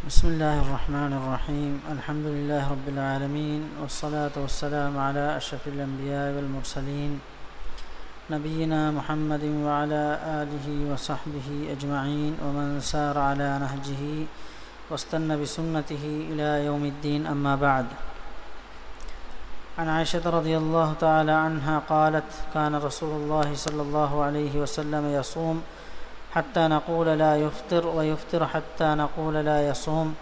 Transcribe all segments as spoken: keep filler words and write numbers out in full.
بسم الله الرحمن الرحيم. الحمد لله رب العالمين، والصلاة والسلام على أشرف الأنبياء والمرسلين، نبينا محمد وعلى آله وصحبه أجمعين، ومن سار على نهجه واستن بسنته إلى يوم الدين، أما بعد. عن عائشة رضي الله تعالى عنها قالت: كان رسول الله صلى الله عليه وسلم يصوم حتى نقول لا يفطر، ويفطر حتى نقول لا يصوم،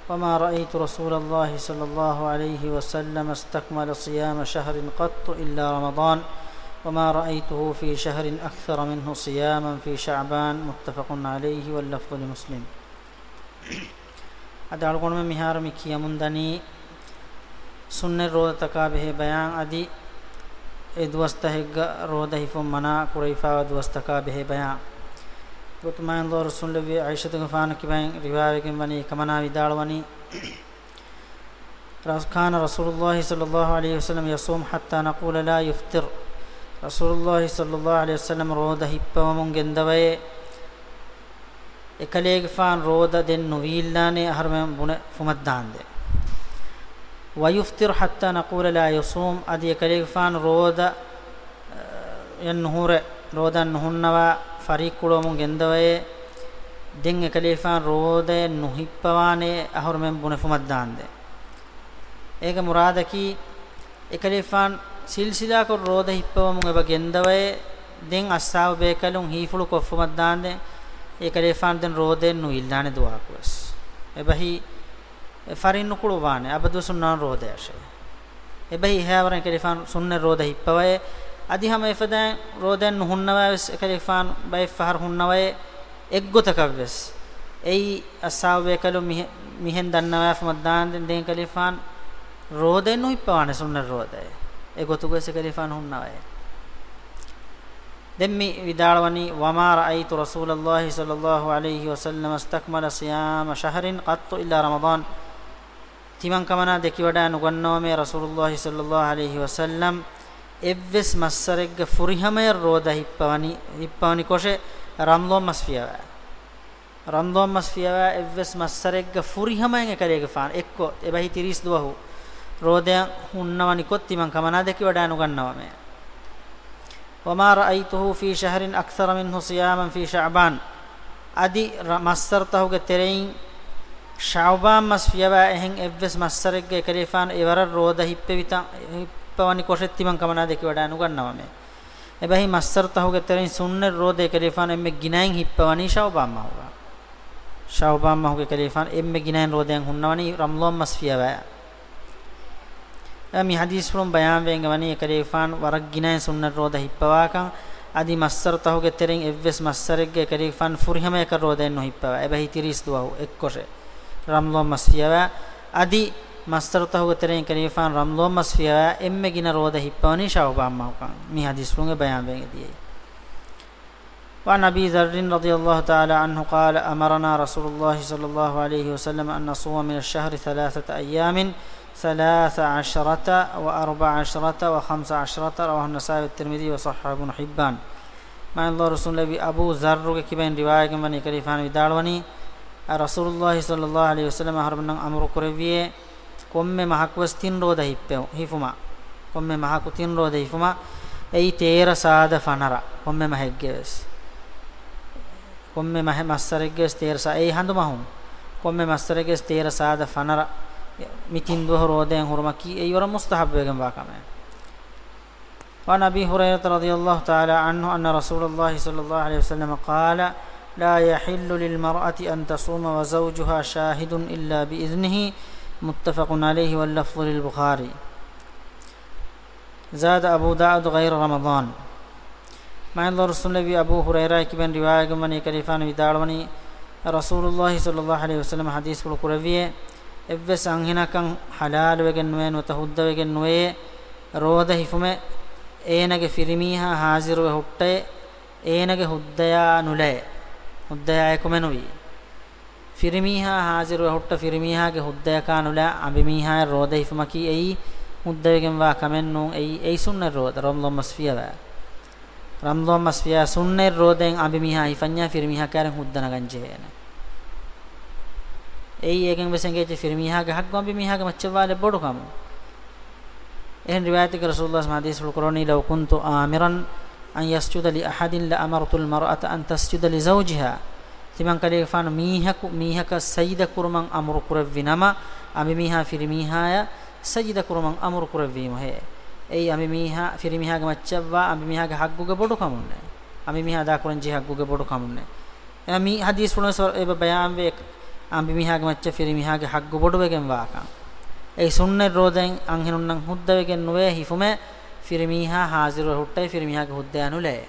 وما رأيت رسول الله صلى الله عليه وسلم استكمل صيام شهر قط إلا رمضان، وما رأيته في شهر أكثر منه صياما في شعبان، متفق عليه، واللفظ لمسلم. އަދި އަޅުގަނޑުމެން މިހާރު މި ކިޔަމުންދަނީ ސުންނަތް ރޯދަތަކާ ބެހޭ ބަޔާން، އަދި އެ ދުވަސްތަހެއްގަ ރޯދަ ހިފުން މަނާ ކުރެވިފާވާ ދުވަސްތަކާ ބެހޭ ބަޔާން. ގޮތުމާއިން ރުއްސުންލެއްވި ޢާއިޝަތުގެފާނު ކިބައިން ރިވާވެގެން ވަނީ ކަމަނާ ވިދާޅުވަނީ، كان رسول الله صلى الله عليه وسلم يصوم حتى نقول لا يفطر. ރަސޫލުﷲ ޞައްލަﷲ ޢަލައިހި ވަސައްލަމަ ރޯދަ ހިއްޕަވަމުން ގެންދަވައޭ، އެކަލޭގެފާނު ރޯދަ ދެން ނުވީއްލާނެ އަހަރުމެން ބުނެ ފުމަށްދާންދެން. ويفطر حتى نقول لا يصوم، އަދި އެކަލޭގެފާނު ރޯދަ، އަ، އެއް ނުހުރެ، ރޯދަ ނުހުންނަވާ ފަރިއްކުޅުވަމުން ގެންދަވައޭ، ދެން އެކަލޭގެފާނު ރޯދައެއް ނުހިއްޕަވާނެ އަހަރުމެން ބުނެ ފުމަށްދާންދެން. އޭގެ މުރާދަކީ، އެކަލޭގެފާނު ސިލްސިލާކޮށް ރޯދަ ހިއްޕަވަމުން އެބަ ގެންދަވައޭ، ދެން އަޞްޙާބު ބޭކަލުން ހީފުޅު ކޮށްފުމަށްދާންދެން، އެކަލޭގެފާނު ދެން ރޯދައެއް ނުއިއްލާނެ ދުވަހަކުވެސް. އެބަހީ ފަރިން ނުކުޅުއްވާނެ، އަބަދުވެސް ހުންނާނެ ރޯދައަށޭ. އެބަހީ އެހާވަރަށް އެކަލޭގެފާނު ސުންނަތް ރޯދަ ހިއްޕަވައޭ، އަދި ހަމަ އެފަދައިން ރޯދައެއް ނުހުންނަވާވެސް އެކަލޭގެފާނު ބައެއް ފަހަރު ހުންނަވައޭ، އެއްގޮތަކަށްވެސް. އެއީ އަޞްޙާބު ބޭކަލުން މިހެ-، މިހެން ދަންނަވާފުމަށްދާންދެން ދެން އެކަލޭގެފާނު ރޯދައެއް ނުހިއްޕަވާނެ ސުންނަތް ރޯދައެއް. އެގޮތުގަވެސް އެކަލޭގެފާނު ހުންނަވައޭ. ދެން މި ވިދާޅުވަނީ، وما رأيت رسول الله صلى الله عليه وسلم استكمل صيام شهر قط إلا رمضان. ތިމަން ކަމަނާ ދެކިވަޑައި ނުގަންނަވަމޭ ރަސޫލުﷲ ޞައްލަﷲ ޢަލައިހި ވަސައްލަމް އެއްވެސް މައްސަރެއްގަ ފުރިހަމަޔަށް ރޯދަ ހިއްޕަވަނި، ހިއްޕަވަނިކޮށެއް ރަމަޟާން މަސް ފިޔަވާ. ރަމަޟާން މަސް ފިޔަވާ އެއްވެސް މައްސަރެއްގަ ފުރިހަމަޔަށް އެކަލޭގެފާނު އެއްކޮށް، އެބަހީ ތިރީސް ދުވަހު ރޯދައަށް ހުންނަވަނިކޮށް ތިމަން ކަމަނާ ދެކިވަޑައި ނުގަންނަވަމޭ. وما رأيته في شهر أكثر منه صياما في شعبان. އަދި ރަ-، މައްސަރުތަހުގެ ތެރެއިން ޝަޢުބާން މަސް ފިޔަވާ އެހެން އެއްވެސް މައްސަރެއްގަ އެކަލޭގެފާނު އެވަރަށް ރޯދަ ހިއްޕެވިތަ-، ހިއްޕަވަނިކޮށެއް ތިމަން ކަމަނާ ދެކިވަޑައި ނުގަންނަވަމޭ. އެބަހީ މައްސަރުތަހުގެ ތެރެއިން ސުންނަތް ރޯދަ އެކަލޭގެފާނު އެންމެ ގިނައިން ހިއްޕަވަނީ ޝަޢުބާން މަހުގަ. ޝަޢުބާން މަހުގަ އެކަލޭގެފާނު އެންމެ ގިނައިން ރޯދައަށް ހުންނަވަނީ ރަމަޟާން މަސް ފިޔަވާ. އެ މި ޙަދީޘްފުޅުން ބަޔާންވެގެން ވަނީ އެކަލޭގެފާނު ވަރަށް ގިނައިން ސުންނަތް ރޯދަ ހިއްޕަވާކަން، އަދި މައްސަރުތަހުގެ ތެރެއިން އެއްވެސް މައްސަރެއްގަ އެކަލޭގެފާނު ފުރިހަމަޔަކަށް ރޯދައެއް ނުހިއްޕަވާ. އެބަހީ ތިރީސް ދުވަހު އެއްކޮށެއް ރަމަޟާން މަސް ފިޔަވާ. އަދި މައްސަރުތަހުގެ ތެރެއިން އެކަލޭގެފާނު ރަމަޟާން މަސް ފިޔަވާ އެންމެ ގިނަ ރޯދަ ހިއްޕަވަނީ ޝަޢުބާން މަހުކަން. މި ޙަދީޘްފުޅުން އެ ބަޔާންވެގެން އެދިޔައީ. وعن أبي ذر رضي الله تعالى عنه قال: أمرنا رسول الله صلى الله عليه وسلم أن نصوم من الشهر ثلاثة أيام، ثلاث عشرة وأربع عشرة وخمس عشرة، رواه النسائي والترمذي وصححه ابن حبان. މާތް ރުއްސުންލެއްވި އަބޫ ޛައްރުގެ ކިބައިން ރިވާޔަތްވެގެން ވަނީ އެކަލޭގެފާނު ވިދާޅުވަނީ، އަ، ރަސޫލުﷲ ޞައްލަﷲ ޢަލައިހި ވަސައްލަމަ އަހަރުމެންނަށް އަމުރު ކުރެއްވިއޭ، ކޮންމެ މަހަކުވެސް ތިން ރޯދަ ހިއްޕެވު-، ހިފުމަށް. ކޮންމެ މަހަކު ތިން ރޯދަ ހިފުމަށް. އެއީ ތޭރަ ސާދަ ފަނަރަ. ކޮންމެ މަހެއްގެވެސް. ކޮންމެ މަހެއް މައްސަރެއްގެވެސް ތޭރަ ސާ-، އެއީ ހަނދުމަހުން. ކޮންމެ މައްސަރެއްގެވެސް ތޭރަ ސާދަ ފަނަރަ މި ތިން ދުވަހު ރޯދައިން ހުރުމަކީ އެއީ ވަރަށް މުސްތަޙައްބުވެގެންވާ ކަމެއް. وعن أبي هريرة رضي الله تعالى عنه أن رسول الله صلى الله عليه وسلم قال: لا يحل للمرأة أن تصوم وزوجها شاهد إلا بإذنه، متفق عليه واللفظ للبخاري. زاد أبو داود غير رمضان. މާތް ރުއްސުންލެއްވި އަބޫ ހުރައިރާގެ ކިބައިން ރިވާޔަތްވެގެން ވަނީ އެކަލޭގެފާނު ވިދާޅުވަނީ، ރަސޫލުﷲ ޞައްލަﷲ ޢަލައިހި ވަސައްލަމަ ޙަދީޘްފުޅު ކުރެއްވިއޭ، އެއްވެސް އަންހެނަކަށް ޙަލާލުވެގެން ނުވޭ، ނުވަތަ ހުއްދަވެގެން ނުވެޔޭ، ރޯދަ ހިފުމެއް އޭނަގެ ފިރިމީހާ ޙާޟިރުވެ ހުއްޓައެ، އޭނަގެ ހުއްދަޔާ ނުލައެ، ހުއްދަޔާއެކު މެނުވީ. ފިރިމީހާ ޙާޟިރުވެ ހުއްޓަ ފިރިމީހާގެ ހުއްދަޔަކާ ނުލާ އަނބިމީހާއަށް ރޯދަ ހިފުމަކީ އެއީ ހުއްދަވެގެންވާ ކަމެއް ނޫން. އެއީ، އެއީ ސުންނަތް ރޯދަ، ރަމަޟާން މަސް ފިޔަވާ. ރަމަޟާން މަސް ފިޔާ ސުންނަތް ރޯދައިން އަނބިމީހާ ހިފަންޏާ ފިރިމީހާ ކައިރިން ހުއްދަ ނަގަން ޖެހޭނެ. އެއީ އޭގެން ވެސް އެނގޭ ތި ފިރިމީހާގެ ޙައްޤު އަނބިމީހާގެ މައްޗަށް ވާލެއް ބޮޑު ކަމުން. އެހެން ރިވާޔަތެއްގަ ރަސޫލުﷲ ޙަދީޘްފުޅު ކުރަވަނީ، "لو كنت آمرا أن يسجد لأحد لأمرت المرأة أن تسجد لزوجها." ތިމަން ކަލޭގެފާނު މީހަކު މީހަކަށް ސަޖިދަ ކުރުމަށް އަމުރު ކުރެއްވި ނަމަ، އަނބިމީހާ ފިރިމީހާޔަށް ސަޖިދަ ކުރުމަށް އަމުރު ކުރެއްވީމުހޭ. އެއީ އަނބިމީހާ ފިރިމީހާގެ މައްޗަށްވާ އަނބިމީހާގެ ޙައްޤުގެ ބޮޑު ކަމުންނޭ. އަނބިމީހާ އަދާކުރަން ޖެހޭ ޙައްޤުގެ ބޮޑު ކަމުންނޭ. އެ މި ޙަދީޘްފުޅުން ވެސް އެބަ ބަޔާންވޭ، އަނބިމީހާގެ މައްޗަށް ފިރިމީހާގެ ޙައްޤު ބޮޑުވެގެން ވާކަން. އެއީ ސުންނަތް ރޯދައިން އަންހެނުންނަށް ހުއްދަވެގެން ނުވޭ ހިފުމެއް ފިރިމީހާ ޙާޟިރުވެ ހުއްޓައި ފިރިމީހާގެ ހުއްދަޔާ ނުލައޭ.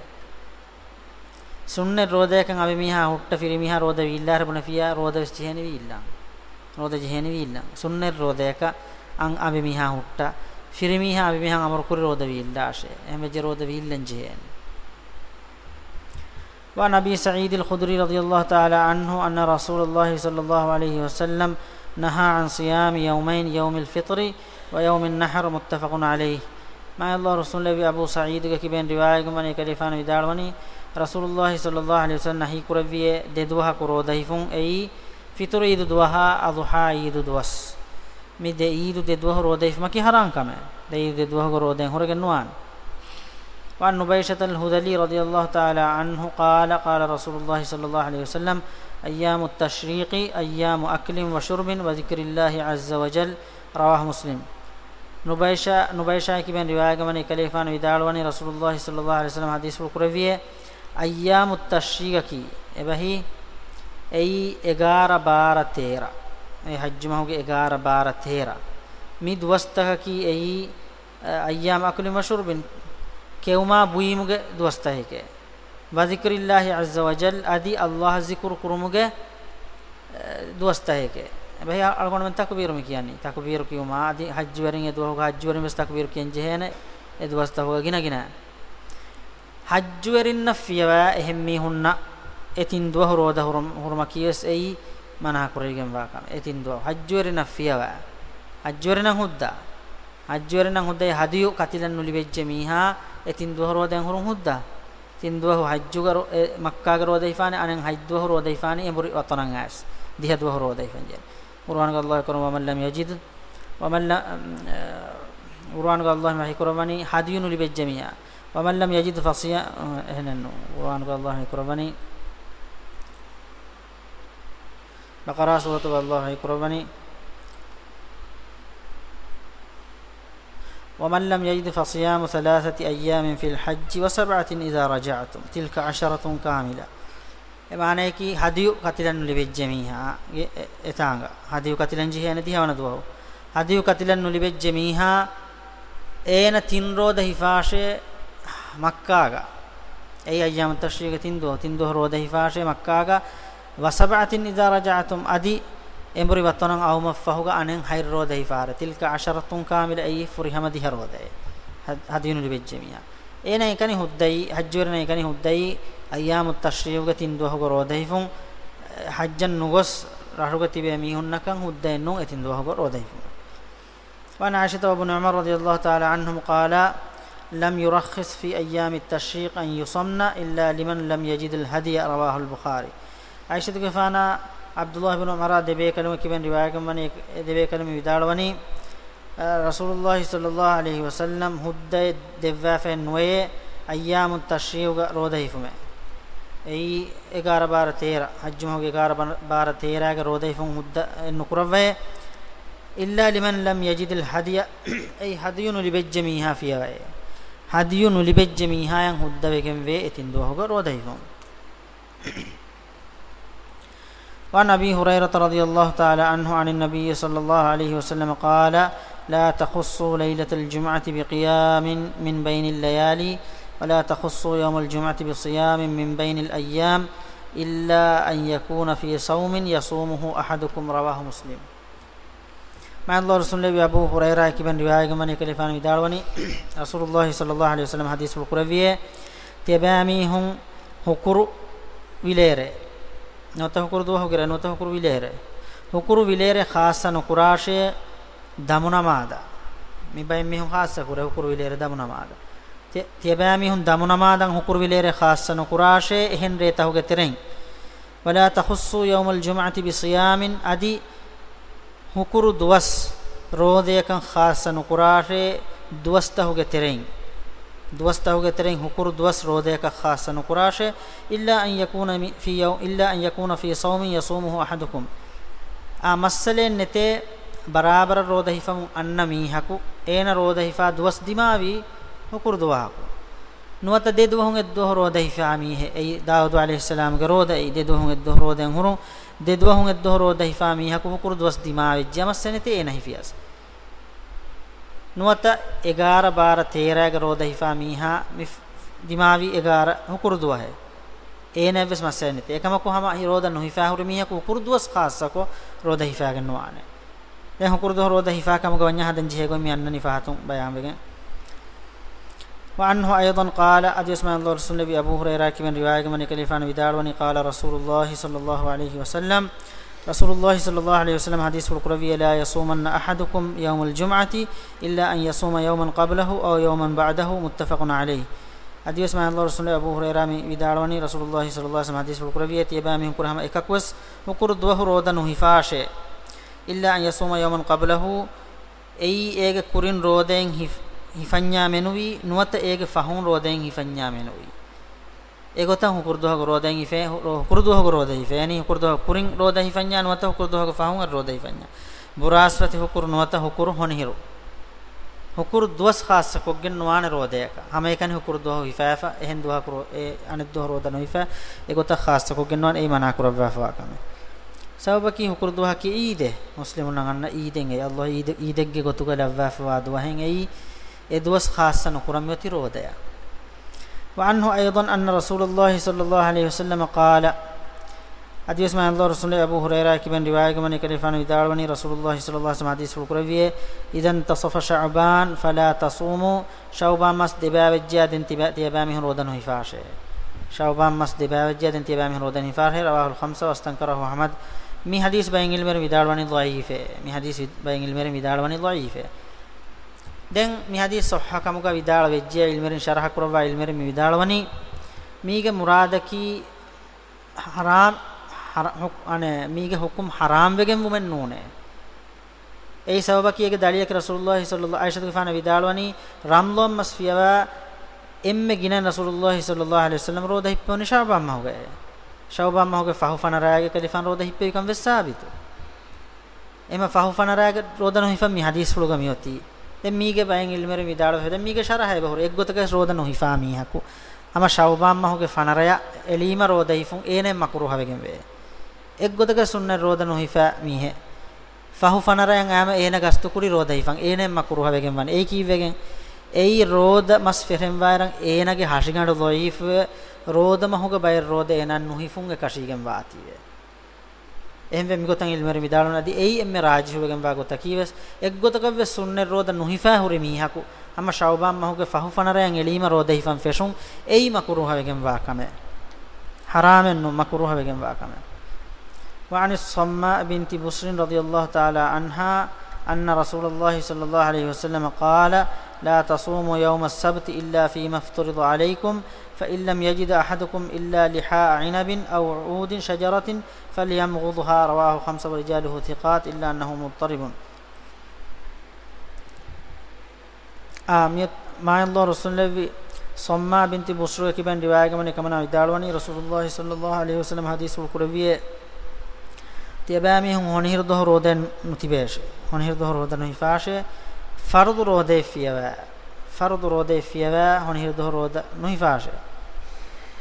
ސުންނަތް ރޯދަޔަކަށް އަނބިމީހާ ހުއްޓަ ފިރިމީހާ ރޯދަ ވީއްލާށޭ ބުނެފިއްޔާ ރޯދަ ވެސް ޖެހޭނެ ވީއްލާން. ރޯދަ ޖެހޭނެ ވީއްލާން. ސުންނަތް ރޯދަޔަކަށް އަން އަނބިމީހާ ހުއްޓަ ފިރިމީހާ އަނބިމީހާ އަމުރު ކުރި ރޯދަ ވީއްލާށޭ. އެހެން ވެއްޖެ ރޯދަ ވީއްލަން ޖެހޭނެ. وعن أبي سعيد الخدري رضي الله تعالى عنه أن رسول الله صلى الله عليه وسلم نهى عن صيام يومين، يوم الفطر ويوم النحر، متفق عليه. މާތް ﷲ ރުއްސުންލެއްވި އަބޫ ސަޢީދުގެ ކިބައިން ރިވާޔަތްވަނީ، ކަލޭގެފާނު ވިދާޅުވަނީ، ރަސޫލުﷲ ޞައްލަﷲ ޢަލައިހި ވަސައްލަމް ނަހީ ކުރެއްވިއޭ ދެ ދުވަހަކު ރޯދަ ހިފުން، އެއީ ފިޠުރު ޢީދު ދުވަހާ އަޟުޙާ ޢީދު ދުވަސް. މި ދެ ޢީދު ދެ ދުވަހު ރޯދަ ހިފުމަކީ ޙަރާމް ކަމެއް. ދެ ޢީދު ދެ ދުވަހުގެ ރޯދައިން ހުރެގެން ނުވާނެ. وعن نبيشة الهذلي رضي الله تعالى عنه قال، قال رسول الله صلى الله عليه وسلم، أيام التشريق أيام أكل وشرب وذكر الله عز وجل، رواه مسلم. ނުބައިޝާ، ނުބައިޝާގެ ކިބައިން ރިވާޔަތްވަނީ، ކަލޭގެފާނު ވިދާޅުވަނީ، ރަސޫލުﷲ ޞައްލަﷲ ޢަލައިހި ވަސައްލަމް ޙަދީޘްފުޅު ކުރެއްވިއޭ، އައްޔާމު ތަޝްރީޤަކީ އެބަހީ، އެއީ އެގާރަ، ބާރަ، ތޭރަ. އެ ޙައްޖު މަހުގެ އެގާރަ، ބާރަ، ތޭރަ. މި ދުވަސްތަކަކީ އެއީ، އައްޔާމު އަކުލިން ވަޝުރުބިން، ކެއުމާ ބުއިމުގެ ދުވަސްތަކެކޭ. ވަޒިކުރިއްލާހި ޢައްޒަ ވަޖަލް، އަދި ﷲ އަށް ޒިކުރު ކުރުމުގެ، އެ، ދުވަސްތަކެކޭ. އެބަހީ އަޅުގަނޑުމެން ތަކުބީރު މި ކިޔަނީ. ތަކުބީރު ކިޔުމާ އަދި ޙައްޖުވެރިން އެ ދުވަހުގަ ޙައްޖުވެރިން ވެސް ތަކުބީރު ކިޔަން ޖެހޭނެ އެ ދުވަސްތަކުގަ ގިނަ ގިނަ. ޙައްޖުވެރިންނަށް ފިޔަވާ އެހެން މީހުންނަށް އެ ތިން ދުވަހު ރޯދަ ހުރު-، ހުރުމަކީ ވެސް އެއީ މަނާ ކުރެވިގެންވާ ކަމެއް. އެ ތިން ދުވަހު ޙައްޖުވެރިންނަށް ފިޔަވާ. ޙައްޖުވެރިންނަށް ހުއްދަ. ޙައްޖުވެރިންނަށް ހުއްދައި ޙަދިޔު ކަތިލަން ނުލިބެއްޖެ މީހާ އެ ތިން ދުވަހު ރޯދައިން ހުރުން ހުއްދަ. ތިން ދުވަހު ޙައްޖުގަ ރޯ-، އެ މައްކާގަ ރޯދަ ހިފާނެ، އަނެއް ހަތް ދުވަހު ރޯދަ ހިފާނެ، އެނބުރި ވަތަނަށް އައިސް ދިހަ ދުވަހު ރޯދަ ހިފަންޖެހޭ. ޤުރުއާނުގަ ﷲ ކުރު، ومن لم يجد، ومن لم، އަ، ޤުރުއާނުގަ ﷲ ވަޙީ ކުރައްވަނީ ޙަދިޔު ނުލިބެއްޖެ މީހާ. ومن لم يجد فصيا-، އަ، އެހެނެއްނު. ޤުރުއާނުގަ ﷲ ވަޙީ ކުރައްވަނީ، ބަޤަރާ ސޫރަތުގަ ﷲ ވަޙީ ކުރައްވަނީ، ومن لم يجد فصيام ثلاثة أيام في الحج وسبعة إذا رجعتم، تلك عشرة كاملة. އެ މާނަޔަކީ ޙަދިޔު ކަތިލަން ނުލިބެއްޖެ މީހާގެ އެ-، އެތާނގަ. ޙަދިޔު ކަތިލަން ޖެހޭނެ ދިހަވަނަ ދުވަހު. ޙަދިޔު ކަތިލަން ނުލިބެއްޖެ މީހާ އޭނަ ތިން ރޯދަ ހިފާށޭ މައްކާގަ. އެއީ އައްޔާމު ތަޝްރީޤުގެ ތިން ދުވަހު، ތިން ދުވަހު ރޯދަ ހިފާށޭ މައްކާގަ. وسبعة إذا رجعتم، އަދި އެނބުރި ވަތަނަށް އައުމަށްފަހުގަ އަނެއް ހަތް ރޯދަ ހިފާށޭ. تلك عشرة كاملة، އެއީ ފުރިހަމަ ދިހަ ރޯދައެއް. ޙަ-، ޙަދިޔު ނުލިބެއްޖެ މީހާ. އޭނަ އެކަނި ހުއްދައީ، ޙައްޖުވެރިންނަށް އެކަނި ހުއްދައީ، އައްޔާމު ތަޝްރީޤުގެ ތިން ދުވަހުގެ ރޯދަ ހިފުން، ޙައްޖަށް ނުގޮސް ރަށުގަ ތިބޭ މީހުންނަކަށް ހުއްދައެއް ނޫން އެ ތިން ދުވަހުގެ ރޯދަ ހިފުން. وعن عائشة وابن عمر رضي الله تعالى عنهم قالا، لم يرخص في أيام التشريق أن يصمن إلا لمن لم يجد الهدي، رواه البخاري. ޢާއިޝަތުގެފާނާ ޢަބްދުﷲ ބިން ޢުމަރާ ދެބޭކަލުން ކިބައިން ރިވާޔަތްވަނީ، އެ ދެބޭކަލުން ވިދާޅުވަނީ، އަ، ރަސޫލުﷲ ޞައްލަﷲ ޢަލައިހި ވަސައްލަމް ހުއްދައެއް ދެއްވާފައެއް ނުވެޔޭ އައްޔާމު ތަޝްރީޤުގަ ރޯދަ ހިފުމެއް. އެއީ އެގާރަ ބާރަ ތޭރަ، ޙައްޖު މަހުގެ އެގާރަ ބާ-، ބާރަ ތޭރަގެ ރޯދަ ހިފުން ހުއްދައެއް ނުކުރައްވައޭ. إلا لمن لم يجد الهدي، އެއީ ޙަދިޔު ނުލިބެއްޖެ މީހާ ފިޔަވައޭ. ޙަދިޔު ނުލިބެއްޖެ މީހާޔަށް ހުއްދަވެގެންވޭ އެ ތިން ދުވަހުގެ ރޯދަ ހިފުން. وعن أبي هريرة رضي الله تعالى عنه عن النبي صلى الله عليه وسلم قال، لا تخصوا ليلة الجمعة بقيام من بين الليالي، ولا تخصوا يوم الجمعة بصيام من بين الأيام، إلا أن يكون في صوم يصومه أحدكم، رواه مسلم. މާތް ﷲ ރުއްސުންލެއްވި އަބޫ ހުރައިރާ ކިބައިން ރިވާޔަތްވަނީ، ކަލޭގެފާނު ވިދާޅުވަނީ، ރަސޫލުﷲ ޞައްލަﷲ ޢަލައިހި ވަސައްލަމް ޙަދީޘްފުޅު ކުރެއްވިއޭ، ތިޔަބައިމީހުން ހުކުރު ވިލޭރޭ، ނުވަތަ ހުކުރު ދުވަހުގެ ރޭ، ނުވަތަ ހުކުރު ވިލޭރޭ، ހުކުރު ވިލޭރޭ ޚާއްޞަ ނުކުރާށޭ ދަމުނަމާދަށް. މި ބައެއް މީހުން ޚާއްޞަ ކުރޭ ހުކުރު ވިލޭރޭ ދަމުނަމާދަށް. ތި-، ތިޔަބައިމީހުން ދަމުނަމާދަށް ހުކުރު ވިލޭރޭ ޚާއްޞަ ނުކުރާށޭ އެހެން ރޭތަކުގެ ތެރެއިން. ولا تخصوا يوم الجمعة بصيام، އަދި ހުކުރު ދުވަސް ރޯދަޔަކަށް ޚާއްޞަ ނުކުރާށޭ، ދުވަސްތަހުގެ ތެރެއިން، ދުވަސްތަހުގެ ތެރެއިން ހުކުރު ދުވަސް ރޯދަޔަކަށް ޚާއްޞަ ނުކުރާށޭ، إلا أن يكون في يو-، إلا أن يكون في صوم يصومه أحدكم. އާ، މައްސަލައެއް ނެތޭ، ބަރާބަރަށް ރޯދަ ހިފަމުން އަންނަ މީހަކު، އޭނަ ރޯދަ ހިފާ ދުވަސް ދިމާވީ ހުކުރު ދުވަހަކު. ނުވަތަ ދެ ދުވަހުން އެއްދުވަހު ރޯދަ ހިފާ މީހެއް، އެއީ ދާއޫދު ޢަލައިހިއްސަލާމްގެ ރޯދައީ، ދެ ދުވަހުން އެއްދުވަހު ރޯދައިން ހުރުން، ދެ ދުވަހުން އެއްދުވަހު ރޯދަ ހިފާ މީހަކު ހުކުރު ދުވަސް ދިމާވެއްޖެ، މައްސަލައެއް ނެތޭ އޭނަ ހިފިޔަސް. ނުވަތަ އެގާރަ، ބާރަ، ތޭރައިގެ ރޯދަ ހިފާ މީހާ މި ދިމާވީ އެގާރަ ހުކުރު ދުވަހެއް، އޭނައަށްވެސް މައްސަލައެއް ނެތޭ. އެކަމަކު ހަމަ ހި-، ރޯދަ ނުހިފާ ހުރި މީހަކު ހުކުރު ދުވަސް ޚާއްޞަކޮށް ރޯދަ ހިފާގެން ނުވާނެ. ދެން ހުކުރު ދުވަހު ރޯދަ ހިފާ ކަމުގަ ވަންޏާ ހަދަން ޖެހޭ ގޮތް މި އަންނަނީ ފަހަތުން ބަޔާންވެގެން. وعنه أيضا قال، އަދިވެސް މާތް ﷲ ރަސޫލު ނަބީ އަބޫ ހުރައިރާ ކިބެން ރިވާޔަތް ކަމަށް އެކަލޭގެފާނު ވިދާޅުވަނީ، قال رسول الله صلى الله عليه وسلم، ރަސޫލުﷲ ޞައްލަﷲ ޢަލައިހި ވަސައްލަމަ ޙަދީޘްފުޅު ކުރެއްވިއޭ، لا يصومن أحدكم يوم الجمعة إلا أن يصوم يوما قبله أو يوما بعده، متفق عليه. އަދިވެސް މާތް ﷲ ރަސޫލު ނަބީ އަބޫ ހުރައިރާ މި ވިދާޅުވަނީ، ރަސޫލުﷲ ޞައްލަﷲ ޢަލައިހި ވަސައްލަމަ ޙަދީޘްފުޅު ކުރެއްވިއޭ، ތިޔަބައިމީހުން ކުރެ ހަމަ އެކަކުވެސް ހުކުރު ދުވަހު ރޯދަ ނުހިފާށޭ. إلا أن يصوم يوما قبله، އެއީ އޭގެ ކުރިން ރޯދައިން ހިފް-، ހިފަންޏާ މެނުވީ، ނުވަތަ އޭގެ ފަހުން ރޯދައިން ހިފަންޏާ މެނުވީ. އެގޮތަށް ހުކުރު ދުވަހުގެ ރޯދައިން ހިފޭ، ހު-، ރޯ-، ހުކުރު ދުވަހުގެ ރޯދަ ހިފޭ. ޔަޢުނީ ހުކުރު ދުވަހު ކުރިން ރޯދަ ހިފަންޏާ، ނުވަތަ ހުކުރު ދުވަހުގެ ފަހުން އަދި ރޯދަ ހިފަންޏާ. ބުރާސްފަތި ހުކުރު ނުވަތަ ހުކުރު ހޮނިހިރު. ހުކުރު ދުވަސް ޚާއްޞަކޮށްގެން ނުވާނެ ރޯދަޔަކަށް. ހަމައެކަނި ހުކުރު ދުވަހު ހިފާފަ، އެހެން ދުވަހަކު ރޯ-، އެ އަނެއް ދުވަހު ރޯދަ ނުހިފާ، އެގޮތަށް ޚާއްޞަކޮށްގެން ނުވާނެ، އެއީ މަނާކުރައްވާފަވާ ކަމެއް. ސަބަބަކީ ހުކުރު ދުވަހަކީ އީދެއް. މުސްލިމުންނަށް އަންނަ އީދެއް އެއީ. ﷲ އީދެ-، އީދެއްގެ ގޮތުގަ ލައްވާފަވާ ދުވަހެއް އެއީ. އެ ދުވަސް ޚާއްޞަ ނުކުރަން މިއޮތީ ރޯދަޔަށް. وعنه أيضا أن رسول الله صلى الله عليه وسلم قال، އަދިވެސް މާތް ﷲ ރަސޫލު ނަބީ އަބޫ ހުރައިރާ ކިބެން ރިވާޔަތް ކަމަށް އެކަލޭގެފާނު ވިދާޅުވަނީ، ރަސޫލުﷲ ޞައްލަﷲ ޢަލައިހި ވަސައްލަމަ ޙަދީޘްފުޅު ކުރެއްވިއޭ، إذا انتصف شعبان فلا تصوموا، ޝަޢުބާން މަސް ދެބައިވެއްޖެޔާ ދެން ތިބަ-، ތިޔަބައިމީހުން ރޯދަ ނުހިފާށޭ. ޝަޢުބާން މަސް ދެބައިވެއްޖެޔާ ދެން ތިޔަބައިމީހުން ރޯދަ ނުހިފާށޭ. رواه الخمسة واستنكره أحمد. މި ޙަދީޘް ބައެއް ޢިލްމުވެރިން ވިދާޅުވަނީ ޟަޢީފޭ. މި ޙަދީޘް ވި-، ބައެއް ޢިލްމުވެރިން ވިދާޅުވަނީ ޟަޢީފޭ. ދެން މި ޙަދީޘް ޞައްޙަ ކަމުގަ ވިދާޅުވެއްޖެޔާ ޢިލްމުވެރިން ޝަރަޙަ ކުރައްވާ ޢިލްމުވެރިން މި ވިދާޅުވަނީ، މީގެ މުރާދަކީ ޙަރާމް، ޙަރ-، ޙުކް-، އަނެއް، މީގެ ޙުކުމް ޙަރާމް ވެގެން ވުމެއް ނޫނޭ. އެއީ ސަބަބަކީ އޭގެ ދަލީލަކީ ރަސޫލުﷲ ޞައްލަﷲ، ޢާއިޝަތުގެފާނު ވިދާޅުވަނީ، ރަމަޟާން މަސް ފިޔަވާ އެންމެ ގިނައިން ރަސޫލުﷲ ޞައްލަﷲ ޢަލައިހި ވަސައްލަމަ ރޯދަ ހިއްޕެވުނީ ޝަޢުބާން މަހުގައޭ. ޝަޢުބާން މަހުގެ ފަހު ފަނަރައިގެ ކަލޭގެފާނު ރޯދަ ހިއްޕެވިކަން ވެސް ސާބިތު. އެމަ ފަހު ފަނަރައިގެ ރޯދަ ނުހިފަން މި ޙަދީޘްފުޅުގަ މިއޮތީ. ދެން މީގެ ބައެއް ޢިލްމުވެރިން ވިދާޅުވެފަ، ދެން މީގެ ޝަރަޙަ އެބަހުރި. އެއްގޮތަކަށް ރޯދަ ނުހިފާ މީހަކު ހަމަ ޝަޢުބާން މަހުގެ ފަނަރަޔަށް އެޅީމަ ރޯދަ ހިފުން އޭނައަށް މަކުރޫހަ ވެގެންވޭ. އެއްގޮތަކަށް ސުންނަތް ރޯދަ ނުހިފާ މީހެއް ފަހު ފަނަރަޔަށް އައިމަ އޭނަ ގަސްތުކުރި ރޯދަ ހިފަން އޭނައަށް މަކުރޫހަ ވެގެން ވާނެ. އެއީ ކީއްވެގެން؟ އެއީ ރޯދަ މަސް ފެށެންވާއިރަށް އޭނަގެ ހަށިގަނޑު ޟަޢީފުވެ، ރޯދަ މަހުގެ ބައެއް ރޯދަ އޭނައަށް ނުހިފުން އެކަށީގެން ވާތީވެ. އެހެންވެ، މިގޮތަށް ޢިލްމުވެރިން ވިދާޅުވަނީ އަދި އެއީ އެންމެ ރާޖިޙުވެގެންވާ ގޮތަކީވެސް، އެއްގޮތަކަށްވެސް ސުންނަތް ރޯދަ ނުހިފާ ހުރި މީހަކު ހަމަ ޝަޢުބާން މަހުގެ ފަހު ފަނަރަޔަށް އެޅީމަ ރޯދަ ހިފަން ފެށުން އެއީ މަކުރޫހަވެގެންވާ ކަމެއް. ޙަރާމެއް ނޫން، މަކުރޫހަވެގެންވާ ކަމެއް. وعن الصماء بنت بسر رضي الله تعالى عنها أن رسول الله صلى الله عليه وسلم قال: لا تصوموا يوم السبت إلا فيما افترض عليكم، فإن لم يجد أحدكم إلا لحاء عنب أو عود شجرة فليمضغها. رواه خمسة ورجاله ثقات إلا أنه مضطرب. އާ، މިއޮތް މާތް ﷲ ރަސޫލު ނަބީ ޞައްމާ ބިންތި ބުސްރުގެ ކިބައިން ރިވާޔަތް ކަމަށް އެކަމަނާ ވިދާޅުވަނީ، ރަސޫލުﷲ ޞައްލަﷲ ޢަލައިހި ވަސައްލަމަ ޙަދީޘްފުޅު ކުރެއްވިއޭ، ތިޔަބައިމީހުން ހޮނިހިރު ދުވަހު ރޯދައެއް ނުތިބޭށޭ. ހޮނިހިރު ދުވަހު ރޯދަ ނުހިފާށޭ. ފަރުޟު ރޯދައެއް ފިޔަވާ، ފަރުޟު ރޯދައެއް ފިޔަވާ ހޮނިހިރު ދުވަހު ރޯދަ ނުހިފާށޭ.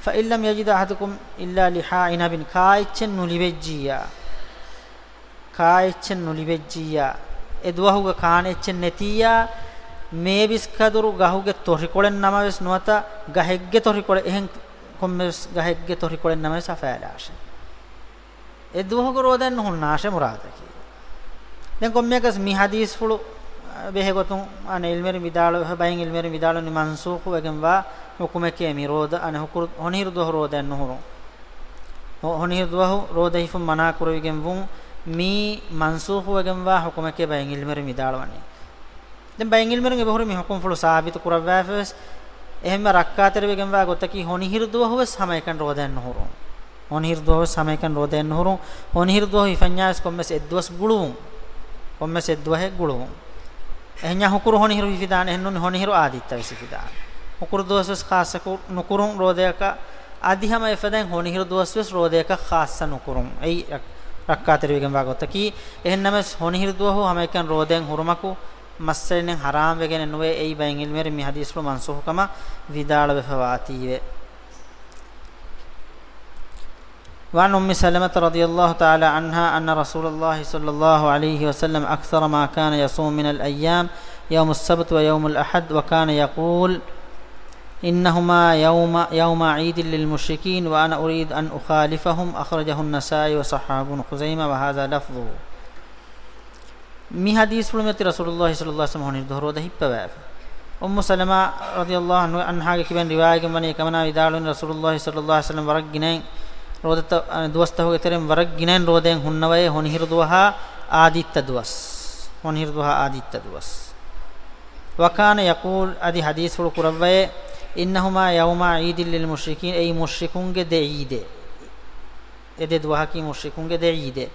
فإن لم يجد أحدكم إلا لحاء عنب، ކާ އެއްޗެއް ނުލިބެއްޖިއްޔާ، ކާ އެއްޗެއް ނުލިބެއްޖިއްޔާ، އެ ދުވަހުގަ ކާނެ އެއްޗެއް ނެތިއްޔާ، މޭބިސްކަދުރު ގަހުގެ ތޮށިކޮޅެއް ނަމަވެސް ނުވަތަ ގަހެއްގެ ތޮށިކޮޅެއް، އެހެން ކޮންމެވެސް ގަހެއްގެ ތޮށިކޮޅެއް ނަމަވެސް ހަފާލާށޭ. އެ ދުވަހުގެ ރޯދައެއް ނުހުންނާށޭ މުރާދަކީ. ދެން ކޮންމެއަކަސް މި ޙަދީޘްފުޅު ބެހޭގޮތުން އަނެއް ޢިލްމުވެރިން ވިދާޅުވެފަ، ބައެއް ޢިލްމުވެރިން ވިދާޅުވަނީ މަންސޫޚުވެގެންވާ ޙުކުމެކޭ މި ރޯދަ، އަނެއް ހުކުރު-، ހޮނިހިރު ދުވަހު ރޯދައެއް ނުހުރުން. ހޮ-، ހޮނިހިރު ދުވަހު ރޯދަ ހިފުން މަނާ ކުރެވިގެން ވުން މީ މަންސޫޚުވެގެންވާ ޙުކުމެކޭ ބައެއް ޢިލްމުވެރިން ވިދާޅުވަނީ. ދެން ބައެއް ޢިލްމުވެރިން އެބަހުރި މި ޙުކުމްފުޅު ސާބިތު ކުރައްވާފަވެސް، އެހެންމެ ރައްކާތެރިވެގެންވާ ގޮތަކީ ހޮނިހިރު ދުވަހުވެސް ހަމައެކަނި ރޯދައެއް ނުހުރުން. ހޮނިހިރު ދުވަހުވެސް ހަމައެކަނި ރޯދައެއް ނުހުރުން. ހޮނިހިރު ދުވަހު ހިފަންޏާވެސް ކޮންމެސް އެއްދުވަސް ގުޅުވުން. ކޮންމެސް އެއްދުވަހެއް ގުޅުވުން. އެހެންޏާ ހުކުރު ހޮނިހިރު ހިފިދާނެ، އެހެންނޫނީ ހޮނިހިރު އާދިއްތަ ވެސް ހިފިދާނެ. ހުކުރު ދުވަސް ވެސް ޚާއްޞަ ކު-، ނުކުރުން ރޯދަޔަކަށް، އަދި ހަމަ އެފަދައިން ހޮނިހިރު ދުވަސް ވެސް ރޯދަޔަކަށް ޚާއްޞަ ނުކުރުން. އެއީ ރައް-، ރައްކާތެރިވެގެންވާ ގޮތަކީ. އެހެންނަމަވެސް ހޮނިހިރު ދުވަހު ހަމައެކަން ރޯދައިން ހުރުމަކު މައްސަލައިން ޙަރާމް ވެގެނެއް ނުވޭ. އެއީ ބައެއް ޢިލްމުވެރިން މި ޙަދީޘްފުޅު މަންސޫޚު ކަމަށް ވިދާޅުވެފަ ވާތީވެ. وعن أم سلمة رضي الله تعالى عنها أن رسول الله صلى الله عليه وسلم أكثر ما كان يصوم من الأيام يوم السبت ويوم الأحد، وكان يقول: إنهما يوم، يوم عيد للمشركين، وأنا أريد أن أخالفهم. أخرجه النسائي وصححه ابن خزيمة، وهذا لفظه. މި ޙަދީޘްފުޅުމެއް ތި ރަސޫލުﷲ ޞައްލަﷲ ޢަލައިހި ވަސައްލަމަ ހޮނިހިރު ދުވަހު ރޯދަ ހިއްޕަވައިފަ. އުއްމު ސަލަމާ ރަޟިޔަﷲ ޢަންހާގެ ކިބައިން ރިވާޔަތްވަނީ، އެކަމަނާ ވިދާޅުވަނީ، ރަސޫލުﷲ ޞައްލަﷲ ޢަލައިހި ވަސައްލަމަ ވަރަށް ގިނައިން ރޯދަތަ-، އަ، ދުވަސްތަކުގެ ތެރެއިން ވަރަށް ގިނައިން ރޯދައިން ހުންނަވައޭ، ހޮނިހިރު ދުވަހާ އާދިއްތަ ދުވަސް. ހޮނިހިރު ދުވަހާ އާދިއްތަ ދުވަސް. وكان يقول، އަދި ޙަދީޘްފުޅު ކުރައްވައޭ، إنهما يوما عيد للمشركين، އެއީ މުޝްރިކުންގެ ދެ ޢީދެއް. އެ ދެ ދުވަހަކީ މުޝްރިކުންގެ ދެ ޢީދެއް.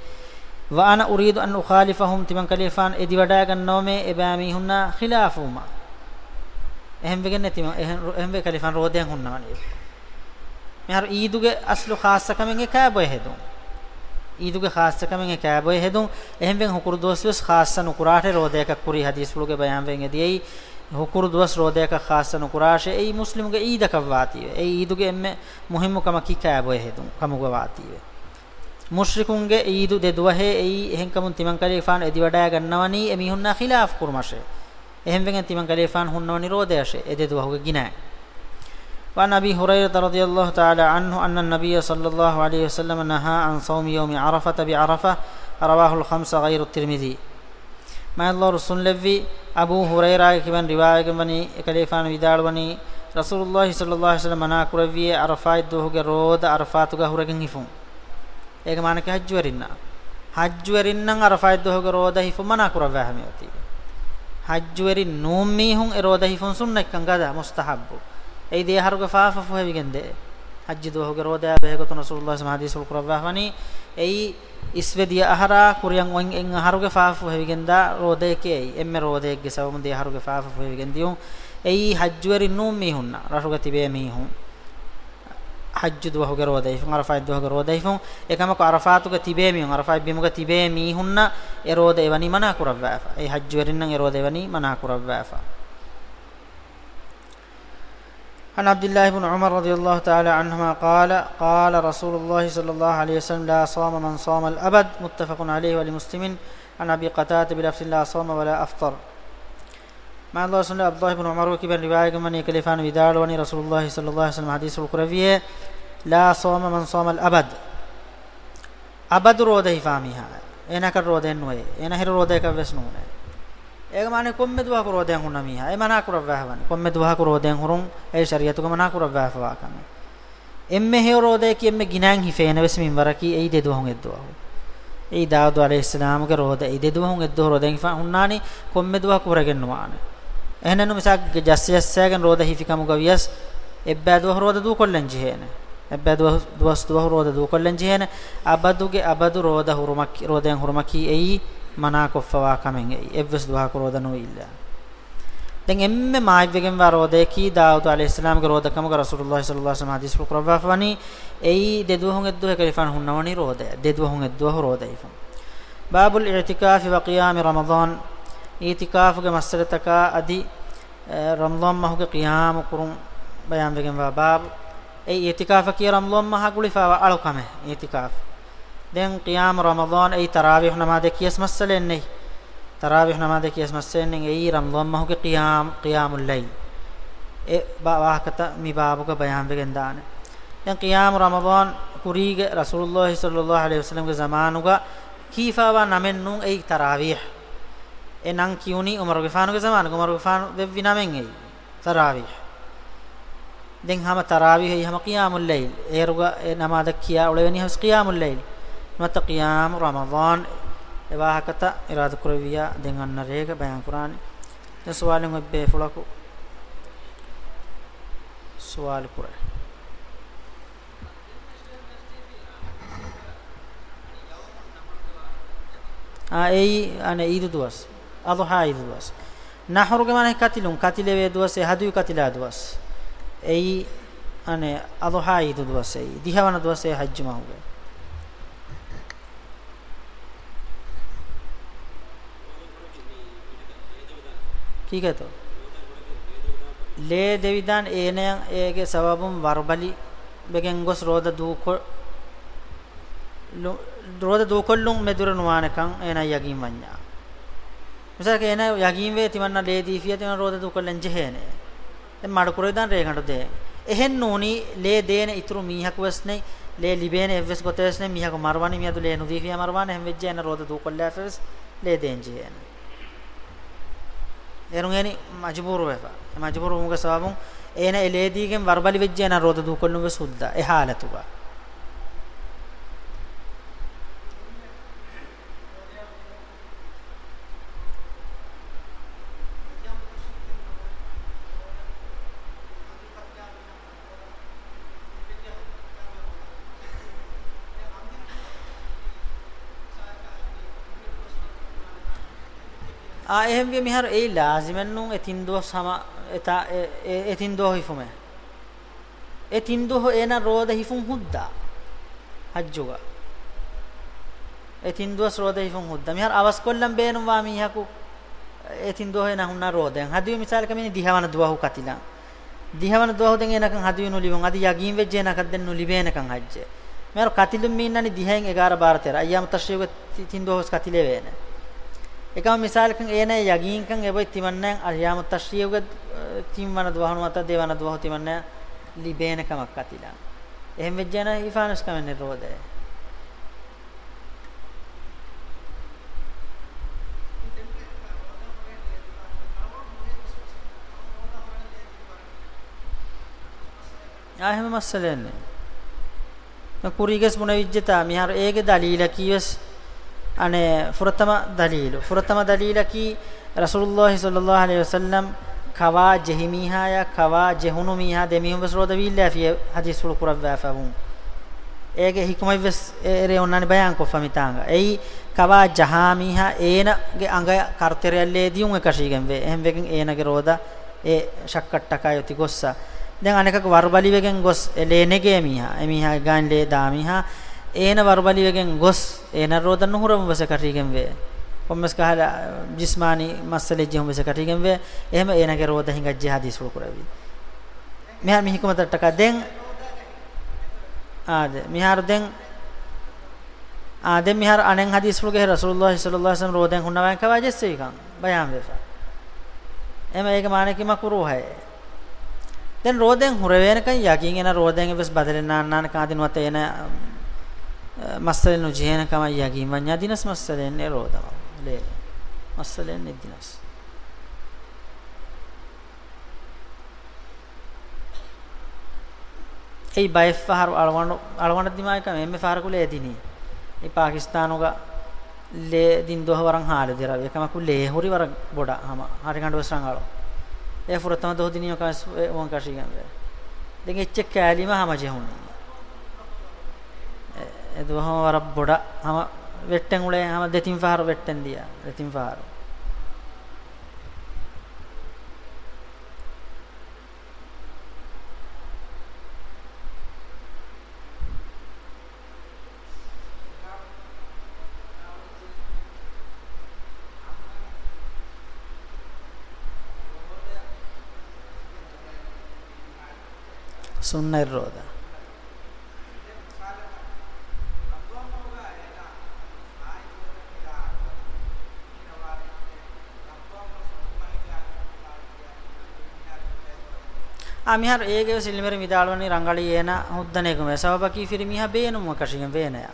وأنا أريد أن أخالفهم، ތިމަން ކަލޭފާނު އެދިވަޑައިގަންނަވަމޭ އެބައިމީހުންނާ ޚިލާފުވުމަށް. އެހެންވެގެން ތިމަން، އެހެން، އެހެންވެ ކަލޭފާނު ރޯދައިން ހުންނަވަނީ. މިހާރު ޢީދުގެ އަސްލު ޚާއްޞަކަމެއް އެ ކާބޮއެ ހެދުން. ޢީދުގެ ޚާއްޞަކަމެއް އެ ކާބޮއެ ހެދުން. އެހެންވެ ހުކުރު ދުވަސް ވެސް ޚާއްޞަ ނުކުރާށޭ ރޯދައަކަށް ކުރީ ޙަދީޘްފުޅުގެ ބަޔާންވެގެން އެދިޔައީ. ހުކުރު ދުވަސް ރޯދައަކަށް ޚާއްޞަ ނުކުރާށޭ. އެއީ މުސްލިމުގެ ޢީދަކަށް ވާތީވެ. އެއީ ޢީދުގެ އެންމެ މުހިއްމު ކަމަކީ ކާބޮއެ ހެދުން ކަމުގަ ވާތީވެ. މުޝްރިކުންގެ ޢީދު ދެ ދުވަހޭ. އެއީ އެހެންކަމުން ތިމަން ކަލޭފާނު އެދިވަޑައިގަންނަވަނީ އެމީހުންނާ ޚިލާފު ކުރުމަށޭ. އެހެންވެގެން ތިމަން ކަލޭފާނު ހުންނަވަނީ ރޯދަޔަށޭ، އެ ދެ ދުވަހުގެ ގިނައިން. وعن أبي هريرة رضي الله تعالى عنه أن النبي صلى الله عليه وسلم نهى عن صوم يوم عرفة بعرفة، رواه الخمسة غير الترمذي. މާތް ﷲ ރުއްސުންލެއްވި އަބޫ ހުރައިރާގެ ކިބައިން ރިވާޔަތްވެގެންވަނީ، އެކަލޭފާނު ވިދާޅުވަނީ، ރަސޫލުﷲ ޞައްލަﷲ ޢަލައިހި ވަސައްލަމަ މަނާކުރެއްވިއޭ ޢަރަފާތް ދުވަހުގެ ރޯދަ ޢަރަފާތުގަ ހުރެގެން ހިފުން. އޭގެ މާނައަކީ ޙައްޖުވެރިންނަށް، ޙައްޖުވެރިންނަށް ޢަރަފާތް ދުވަހުގެ ރޯދަ ހިފުން މަނާކުރައްވާފަ މިއޮތީ. ޙައްޖުވެރިން ނޫން މީހުން އެ ރޯދަ ހިފުން ސުންނަތްކަން ގަދަ، މުސްތަޙައްބު. އެއީ ދެ އަހަރުގެ ފާފަ ފުހެވިގެން ދޭ. ޙައްޖު ދުވަހުގެ ރޯދަޔާ ބެހޭގޮތުން ރަސޫލުﷲ ޞައްލަﷲ ޢަލައިހި ވަސައްލަމަ ޙަދީޘްފުޅު ކުރައްވާފަވަނީ، އެއީ އިސްވެ ދިޔަ އަހަރާ ކުރިއަށް އޮތް އެއް އަހަރުގެ ފާފަ ފުހެވިގެންދާ ރޯދައެކޭ އެއީ. އެންމެ ރޯދައެއްގެ ސަބަބުން ދެ އަހަރުގެ ފާފަ ފުހެވިގެން ދިޔުން. އެއީ ޙައްޖުވެރިން ނޫން މީހުންނަށް، ރަށުގަ ތިބޭ މީހުން. ޙައްޖު ދުވަހުގެ ރޯދަ ހިފުން، ޢަރަފާތް ދުވަހުގެ ރޯދަ ހިފުން. އެކަމަކު ޢަރަފާތުގަ ތިބޭ މީހުން، ޢަރަފާތް ބިމުގަ ތިބޭ މީހުންނަށް އެ ރޯދަ އެވަނީ މަނާ ކުރައްވާފަ. އެ ޙައްޖުވެރިންނަށް އެ ރޯދަ އެވަނީ މަނާ ކުރައްވާފަ. عن عبد الله بن عمر رضي الله تعالى عنهما قال، قال رسول الله صلى الله عليه وسلم، لا صام من صام الأبد، متفق عليه، ولمسلم عن أبي قتادة بلفظ، لا صام ولا أفطر. މާތް ﷲ ރުއްސުންލެއްވި ޢަބްދުﷲ ބިން ޢުމަރުގެ ކިބައިން ރިވާޔަތްވެގެންވަނީ، އެކަލޭފާނު ވިދާޅުވަނީ، ރަސޫލުﷲ ޞައްލަﷲ ޢަލައިހި ވަސައްލަމަ ޙަދީޘްފުޅު ކުރެއްވިއޭ، لا صام من صام الأبد. އަބަދު ރޯދަ ހިފާ މީހާ، އޭނާއަކަށް ރޯދައެއް ނުވޭ، އޭނާ ހިރު ރޯދައަކަށް ވެސް ނޫނޭ. އޭގެ މާނައީ ކޮންމެ ދުވަހަކު ރޯދައެއް ހުންނަ މީހާ، އެ މަނާ ކުރައްވާފަވަނީ. ކޮންމެ ދުވަހަކު ރޯދައެއް ހުރުން، އެއީ ޝަރީޢަތުގަ މަނާ ކުރައްވާފަވާ ކަމެއް. އެންމެ ހެޔޮ ރޯދައަކީ އެންމެ ގިނައިން ހިފޭނެ ވެސް މިންވަރަކީ އެއީ ދެ ދުވަހުން އެއްދުވަހު. އެއީ ދާއޫދު ޢަލައިހިއްސަލާމުގެ ރޯދަ، އެއީ ދެ ދުވަހުން އެއްދުވަހު ރޯދައިން ހިފާ ހުންނާނީ ކޮންމެ ދުވަހަކު ހުރެގެން ނުވާނެ. އެހެނެއްނު މިސާލަކަށް ޖައްސަ ޖައްސައިގެން ރޯދަ ހިފި ކަމުގަ ވިޔަސް އެއްބައި ދުވަހު ރޯދަ ދޫކޮށްލަން ޖެހޭނެ. އެއްބައި ދުވަސް، ދުވަސް ދުވަހު ރޯދަ ދޫކޮށްލަން ޖެހޭނެ. އަބަދުގެ އަބަދު ރޯދަ ހުރުމަކީ، ރޯދައިން ހުރުމަކީ އެއީ މަނާކޮށްފަވާ ކަމެއް އެއީ. އެއްވެސް ދުވަހަކު ރޯދަ ނުވިއްލާ. ދެން އެންމެ މާތްވެގެންވާ ރޯދައަކީ ދާއޫދު ޢަލައިހިއްސަލާމުގެ ރޯދަ ކަމުގަ ރަސޫލުﷲ ޞައްލަﷲ ޢަލައިހި ވަސައްލަމަ ޙަދީޘްފުޅު ކުރައްވާފަވަނީ، އެއީ ދެ ދުވަހުން އެއްދުވަހު އެކަލޭފާނު ހުންނަވަނީ ރޯދައަށް. ދެ ދުވަހުން އެއްދުވަހު ރޯދަ ހިފުން. باب الاعتكاف وقيام رمضان. އިޢްތިކާފުގެ މައްސަލަތަކާ އަދި، އެ، ރަމަޟާން މަހުގެ ޤިޔާމު ކުރުން ބަޔާންވެގެންވާ ބާބު. އެ އިޢްތިކާފަކީ ރަމަޟާން މަހާ ގުޅިފައިވާ އަޅުކަމެއް އިޢްތިކާފު. ދެން ޤިޔާމު ރަމަޟާން، އެއީ ތަރާވީޙު ނަމާދަކީވެސް މައްސަލައެއް ނެތް. ތަރާވީޙު ނަމާދަކީވެސް މައްސަލައެއް ނެތް. އެއީ ރަމަޟާން މަހުގެ ޤިޔާމް، ޤިޔާމުއްލައިލް. އެ ބާ-، ވާހަކަތައް މި ބާބުގަ ބަޔާންވެގެންދާނެ. ދެން ޤިޔާމު ރަމަޟާން ކުރީގެ ރަސޫލުﷲ ޞައްލަﷲ ޢަލައިހި ވަސައްލަމްގެ ޒަމާނުގަ ކީފާވާ ނަމެއް ނޫން އެއީ ތަރާވީޙް. އެ ނަން ކިޔުނީ ޢުމަރުގެފާނުގެ ޒަމާނުގަ، ޢުމަރުގެފާނު ދެއްވި ނަމެއް އެއީ. ތަރާވީޙް. ދެން ހަމަ ތަރާވީޙް އެއީ ހަމަ ޤިޔާމުއްލައިލް. އޭރުގަ އެ ނަމާދަށް ކިޔާ އުޅެވެނީ ހަމަ ޤިޔާމުއްލައިލް. ނުވަތަ ޤިޔާމު ރަމަޟާން އެ ވާހަކަތައް އިރާދަކުރެއްވިއްޔާ ދެން އަންނަ ރޭގަ ބަޔާންކުރާނެ. ދެން ސުވާލުން އޮތް ބޭފުޅަކު ސުވާލު ކުރޭ. އާ، އެއީ، އަނެއް، އީދު ދުވަސް. އަޟުޙާ އީދު ދުވަސް. ނަޙްރުގެ މާނަ ކަތިލުން، ކަތިލެވޭ ދުވަސް، އެ ހަދުޔު ކަތިލާ ދުވަސް. އެއީ، އަނެއް، އަޟުޙާ އީދު ދުވަސް އެއީ. ދިހަވަނަ ދުވަސް އެ ޙައްޖު މަހުގެ. ކީކޭތޯ؟ ލޭ ދެވިދާން އޭނަޔަށް އޭގެ ސަބަބުން ވަރުބަލި ވެގެން ގޮސް ރޯދަ ދޫކޮ-، ލު-، ރޯދަ ދޫކޮށްލުން މެދުވެރި ނުވާނެކަން އޭނަ ޔަގީން ވަންޏާ. މިސާލަކަށް އޭނަ ޔަގީންވޭ ތިމަންނަ ލޭ ދީފިޔާ ތިމަން ރޯދަ ދޫކޮށްލަން ޖެހޭނެ. ދެން މަޑުކުރެވިދާން ރޭގަނޑު ދޭން. އެހެން ނޫނީ ލޭ ދޭނެ އިތުރު މީހަކު ވެސް ނެތް، ލޭ ލިބޭނެ އެއްވެސް ގޮތެއް ވެސް ނެތް، މީހަކު މަރުވާނީ މިއަދު ލޭ ނުދީފިޔާ މަރުވާނެ، އެހެން ވެއްޖެ އޭނަ ރޯދަ ދޫކޮށްލާފަ ވެސް ލޭ ދޭން ޖެހޭނެ. އޭރުން އޭނި މަޖުބޫރު ވެފަ. އެ މަޖުބޫރު ވުމުގެ ސަބަބުން އޭނަ އެ ލޭ ދީގެން ވަރުބަލި ވެއްޖެ އޭނަ ރޯދަ ދޫކޮށްލުން ވެސް ހުއްދަ އެ ހާލަތުގަ. އާ، އެހެންވިޔަ މިހާރު އެއީ ލާޒިމެއްނޫން އެ ތިން ދުވަސް ހަމަ އެތާ، އެ، އެ، އެ ތިން ދުވަހު ހިފުމެއް. އެ ތިން ދުވަހު އޭނަ ރޯދަ ހިފުން ހުއްދާ ޙައްޖުގަ. އެ ތިން ދުވަސް ރޯދަ ހިފުން ހުއްދާ. މިހާރު އަވަސްކޮށްލަން ބޭނުންވާ މީހަކު އެ ތިން ދުވަހު އޭނަ ހުންނަ ރޯދައިން. ހަދުޔު މިސާލަކަށް މި ދިހަވަނަ ދުވަހު ކަތިލަން. ދިހަވަނަ ދުވަހު ދެން އޭނަކަށް ހަދުޔު ނުލިބުން. އަދި ޔަގީން ވެއްޖެ އޭނަކަށް ދެން ނުލިބޭނެކަން ހައްޖެ. މިހާރު ކަތިލުން މީންނަނީ ދިހައިން އެގާރަ ބާރަ ތެރަ. އައްޔާމު ތަޝްރީޢުގެ ތި-، ތިން ދުވަހު ވެސް ކަތިލެވޭނެ. އެކަމަ މިސާލަކަށް އޭނަ ޔަގީންކަން އެބޮތް ތިމަންނައަށް އައްޔާމު ތަޝްރީޢުގެ، އަ، ތިން ވަނަ ދުވަހު ނުވަތަ ދެ ވަނަ ދުވަހު ތިމަންނައަށް ލިބޭނެ ކަމަށް ކަތިލަން. އެހެން ވެއްޖެ އޭނަ ހިފާނެ ވެސް ކަމެއް ނެތް ރޯދައެއް. އާ، އެހެން މައްސަލައެއް ނެތް. ކުރީގަސް ބުނެވިއްޖެތާ، މިހާރު އޭގެ ދަލީލަކީ ވެސް، އަނެއް، ފުރަތަމަ ދަލީލު. ފުރަތަމަ ދަލީލަކީ، ރަސޫލުﷲ ޞައްލަﷲ ޢަލައިހި ވަސައްލަމް ކަވާ ޖެހި މީހާޔާ ކަވާ ޖެހުނު މީހާ ދެމީހުން ވެސް ރޯދަ ވީއްލާފިޔޭ ޙަދީޘްފުޅު ކުރައްވާފަ ވުން. އޭގެ ޙިކުމަތް ވެސް އެ އެރޭ އޮންނާނެ ބަޔާންކޮށްފަ މިތާނގަ. އެއީ، ކަވާ ޖަހާ މީހާ އޭނަގެ އަނގަޔަށް ކަރުތެރެއަށް ލޭ ދިޔުން އެކަށީގެންވޭ. އެހެންވެގެން އޭނަގެ ރޯދަ އެ ޝައްކަށްޓަކާ އޮތި ގޮއްސަ. ދެން އަނެކަކު ވަރުބަލިވެގެން ގޮސް އެ ލޭ ނެގޭ މީހާ، އެ މީހާގެ ގާތް ލޭ ދާ މީހާ، އޭނަ ވަރުބަލިވެގެން ގޮސް އޭނަ ރޯދަ ނުހުރެވުން ވެސް އެކަށީގެންވޭ. ކޮންމެސް ކަހަލަ ޖިސްމާނީ މައްސަލައެއް ޖެހުން ވެސް އެކަށީގެންވޭ. އެހެމަ އޭނަގެ ރޯދަ ހިނގައްޖެ ޙަދީޘްފުޅު ކުރެއްވި. މިހާރު މި ޙިކުމަތަށްޓަކާ ދެން، އާދެ، މިހާރު ދެން، އާ، ދެން މިހާރު އަނެއް ޙަދީޘްފުޅުގެ ރަސޫލުﷲ ޞައްލަﷲ ޢަލައިހި ވަސައްލަމް ރޯދައިން ހުންނަވާ ކަވާ ޖެއްސެވިކަން ބަޔާންވެފަ. އެމަ އޭގެ މާނައަކީ މަކުރޫހައޭ. ދެން ރޯދައިން ހުރެވޭނެކަން ޔަގީން އޭނަ ރޯދައިން އެއްވެސް ބަދަލެއް ނާންނާނެކަން އަދި ނުވަތަ އޭނަ، އަ، މައްސަލައެއް ނުޖެހޭނެ ކަމަށް ޔަގީން ވަންޏާ ދިނަސް މައްސަލައެއް ނެތް ރޯދަ މަ-، ލޭ. މައްސަލައެއް ނެތް ދިނަސް. އެއީ ބައެއްފަހަރު އަޅުގަނޑު، އަޅުގަނޑަށް ދިމާވި ކަމެއް އެންމެ ފަހަރަކު ލޭ ދިނީ. އެ ޕާކިސްތާނުގަ ލޭ ދިން ދުވަހު ވަރަށް ހާލު ދެރަވި. އެކަމަކު ލޭ ހުރި ވަރަށް ބޮޑަށް ހަމަ ހަރިގަނޑު ވެސް ރަނގަޅު. އެ ފުރަތަމަ ދުވަހު ދިނީމަ ކަމެއް ވެސް އެ ވަން ކަށީގެންވޭ. ދެން އެއްޗެއް ކައިލީމަ ހަމަ ޖެހުނީ. އެ، އެ ދުވަހު ވަރަށް ބޮޑަށް ހަމަ ވެއްޓެން އުޅޭ ހަމަ ދެތިން ފަހަރު ވެއްޓެން ދިޔަ. ދެތިން ފަހަރު. ސުންނަތް ރޯދަ. އާ، މިހާރު އޭގެ ވެސް ޢިލްމުވެރިން ވިދާޅުވަނީ ރަނގަޅީ އޭނަ ހުއްދަ ނެގުމޭ. ސަބަބަކީ ފިރިމީހާ ބޭނުން އެކަށީގެން ވޭނެޔާ.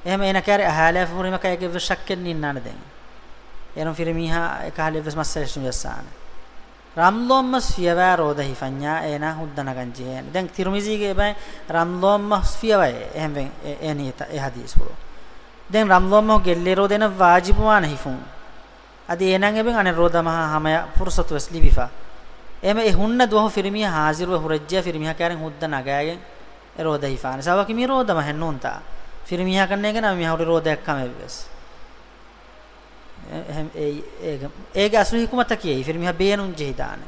އެހެމަ އޭނަ ކައިރި އަހާލާފަ ހުރީމަ ކައިގެ ވެސް ޝައްކެއް ނިންނާނެ ދެން. އޭރުން ފިރިމީހާ އެކަހަލަ ވެސް މައްސަލަ ނުޖައްސާނެ. ރަމްޟާން މަސް ފިޔަވާ ރޯދަ ހިފަންޏާ އޭނާ ހުއްދަ ނަގަން ޖެހޭނެ. ދެން ތިރުމިޒީގެ އެބައި ރަމްޟާން މަސް ފިޔަވައޭ. އެހެންވެ އެ-، އެ ނިޔަތަށް އެ ޙަދީޘްފުޅު. ދެން ރަމްޟާން މަހު ގެއްލޭ ރޯދަ އޭނަ ވާޖިބުވާނެ ހިފުން. އަދި އޭނާ އެބައި އަނެއް ރޯދަ މަހާ ހަމަޔަށް ފުރުޞަތު ވެސް ލިބިފަ. އެހެމަ އެ ހުންނަ ދުވަހު ފިރިމީހާ ހާޒިރުވެ ހުރެއްޖެޔާ ފިރިމީހާ ކައިރިން ހުއްދަ ނަގާގެން އެ ރޯދަ ހިފާނެ. ސަބަބަކީ މީ ރޯދަ މަހެއް ނޫންތާ. ފިރިމީހާ ކަންނޭނގެ ނަމަ މިހާ ހުރި ރޯދައަށް ކަމެއްވެސް. އެ-، އެހެން އެއީ، އޭގެ، އޭގެ އަސްލު ހިކުމަތަކީ އެއީ، ފިރިމީހާ ބޭނުން ޖެހިދާނެ.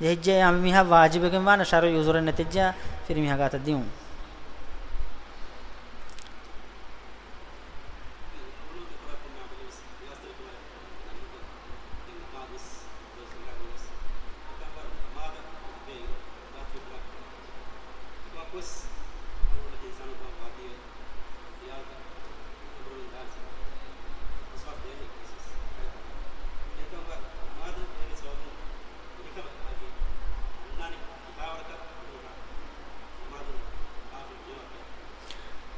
ޖެހިއްޖެ އެ އަނބިމީހާ ވާޖިބެގެން ވާނެ ޝަރުޢީ ޢުޛުރެއް ނެތިއްޖެ ފިރިމީހާ ގާތަށް ދިއުން.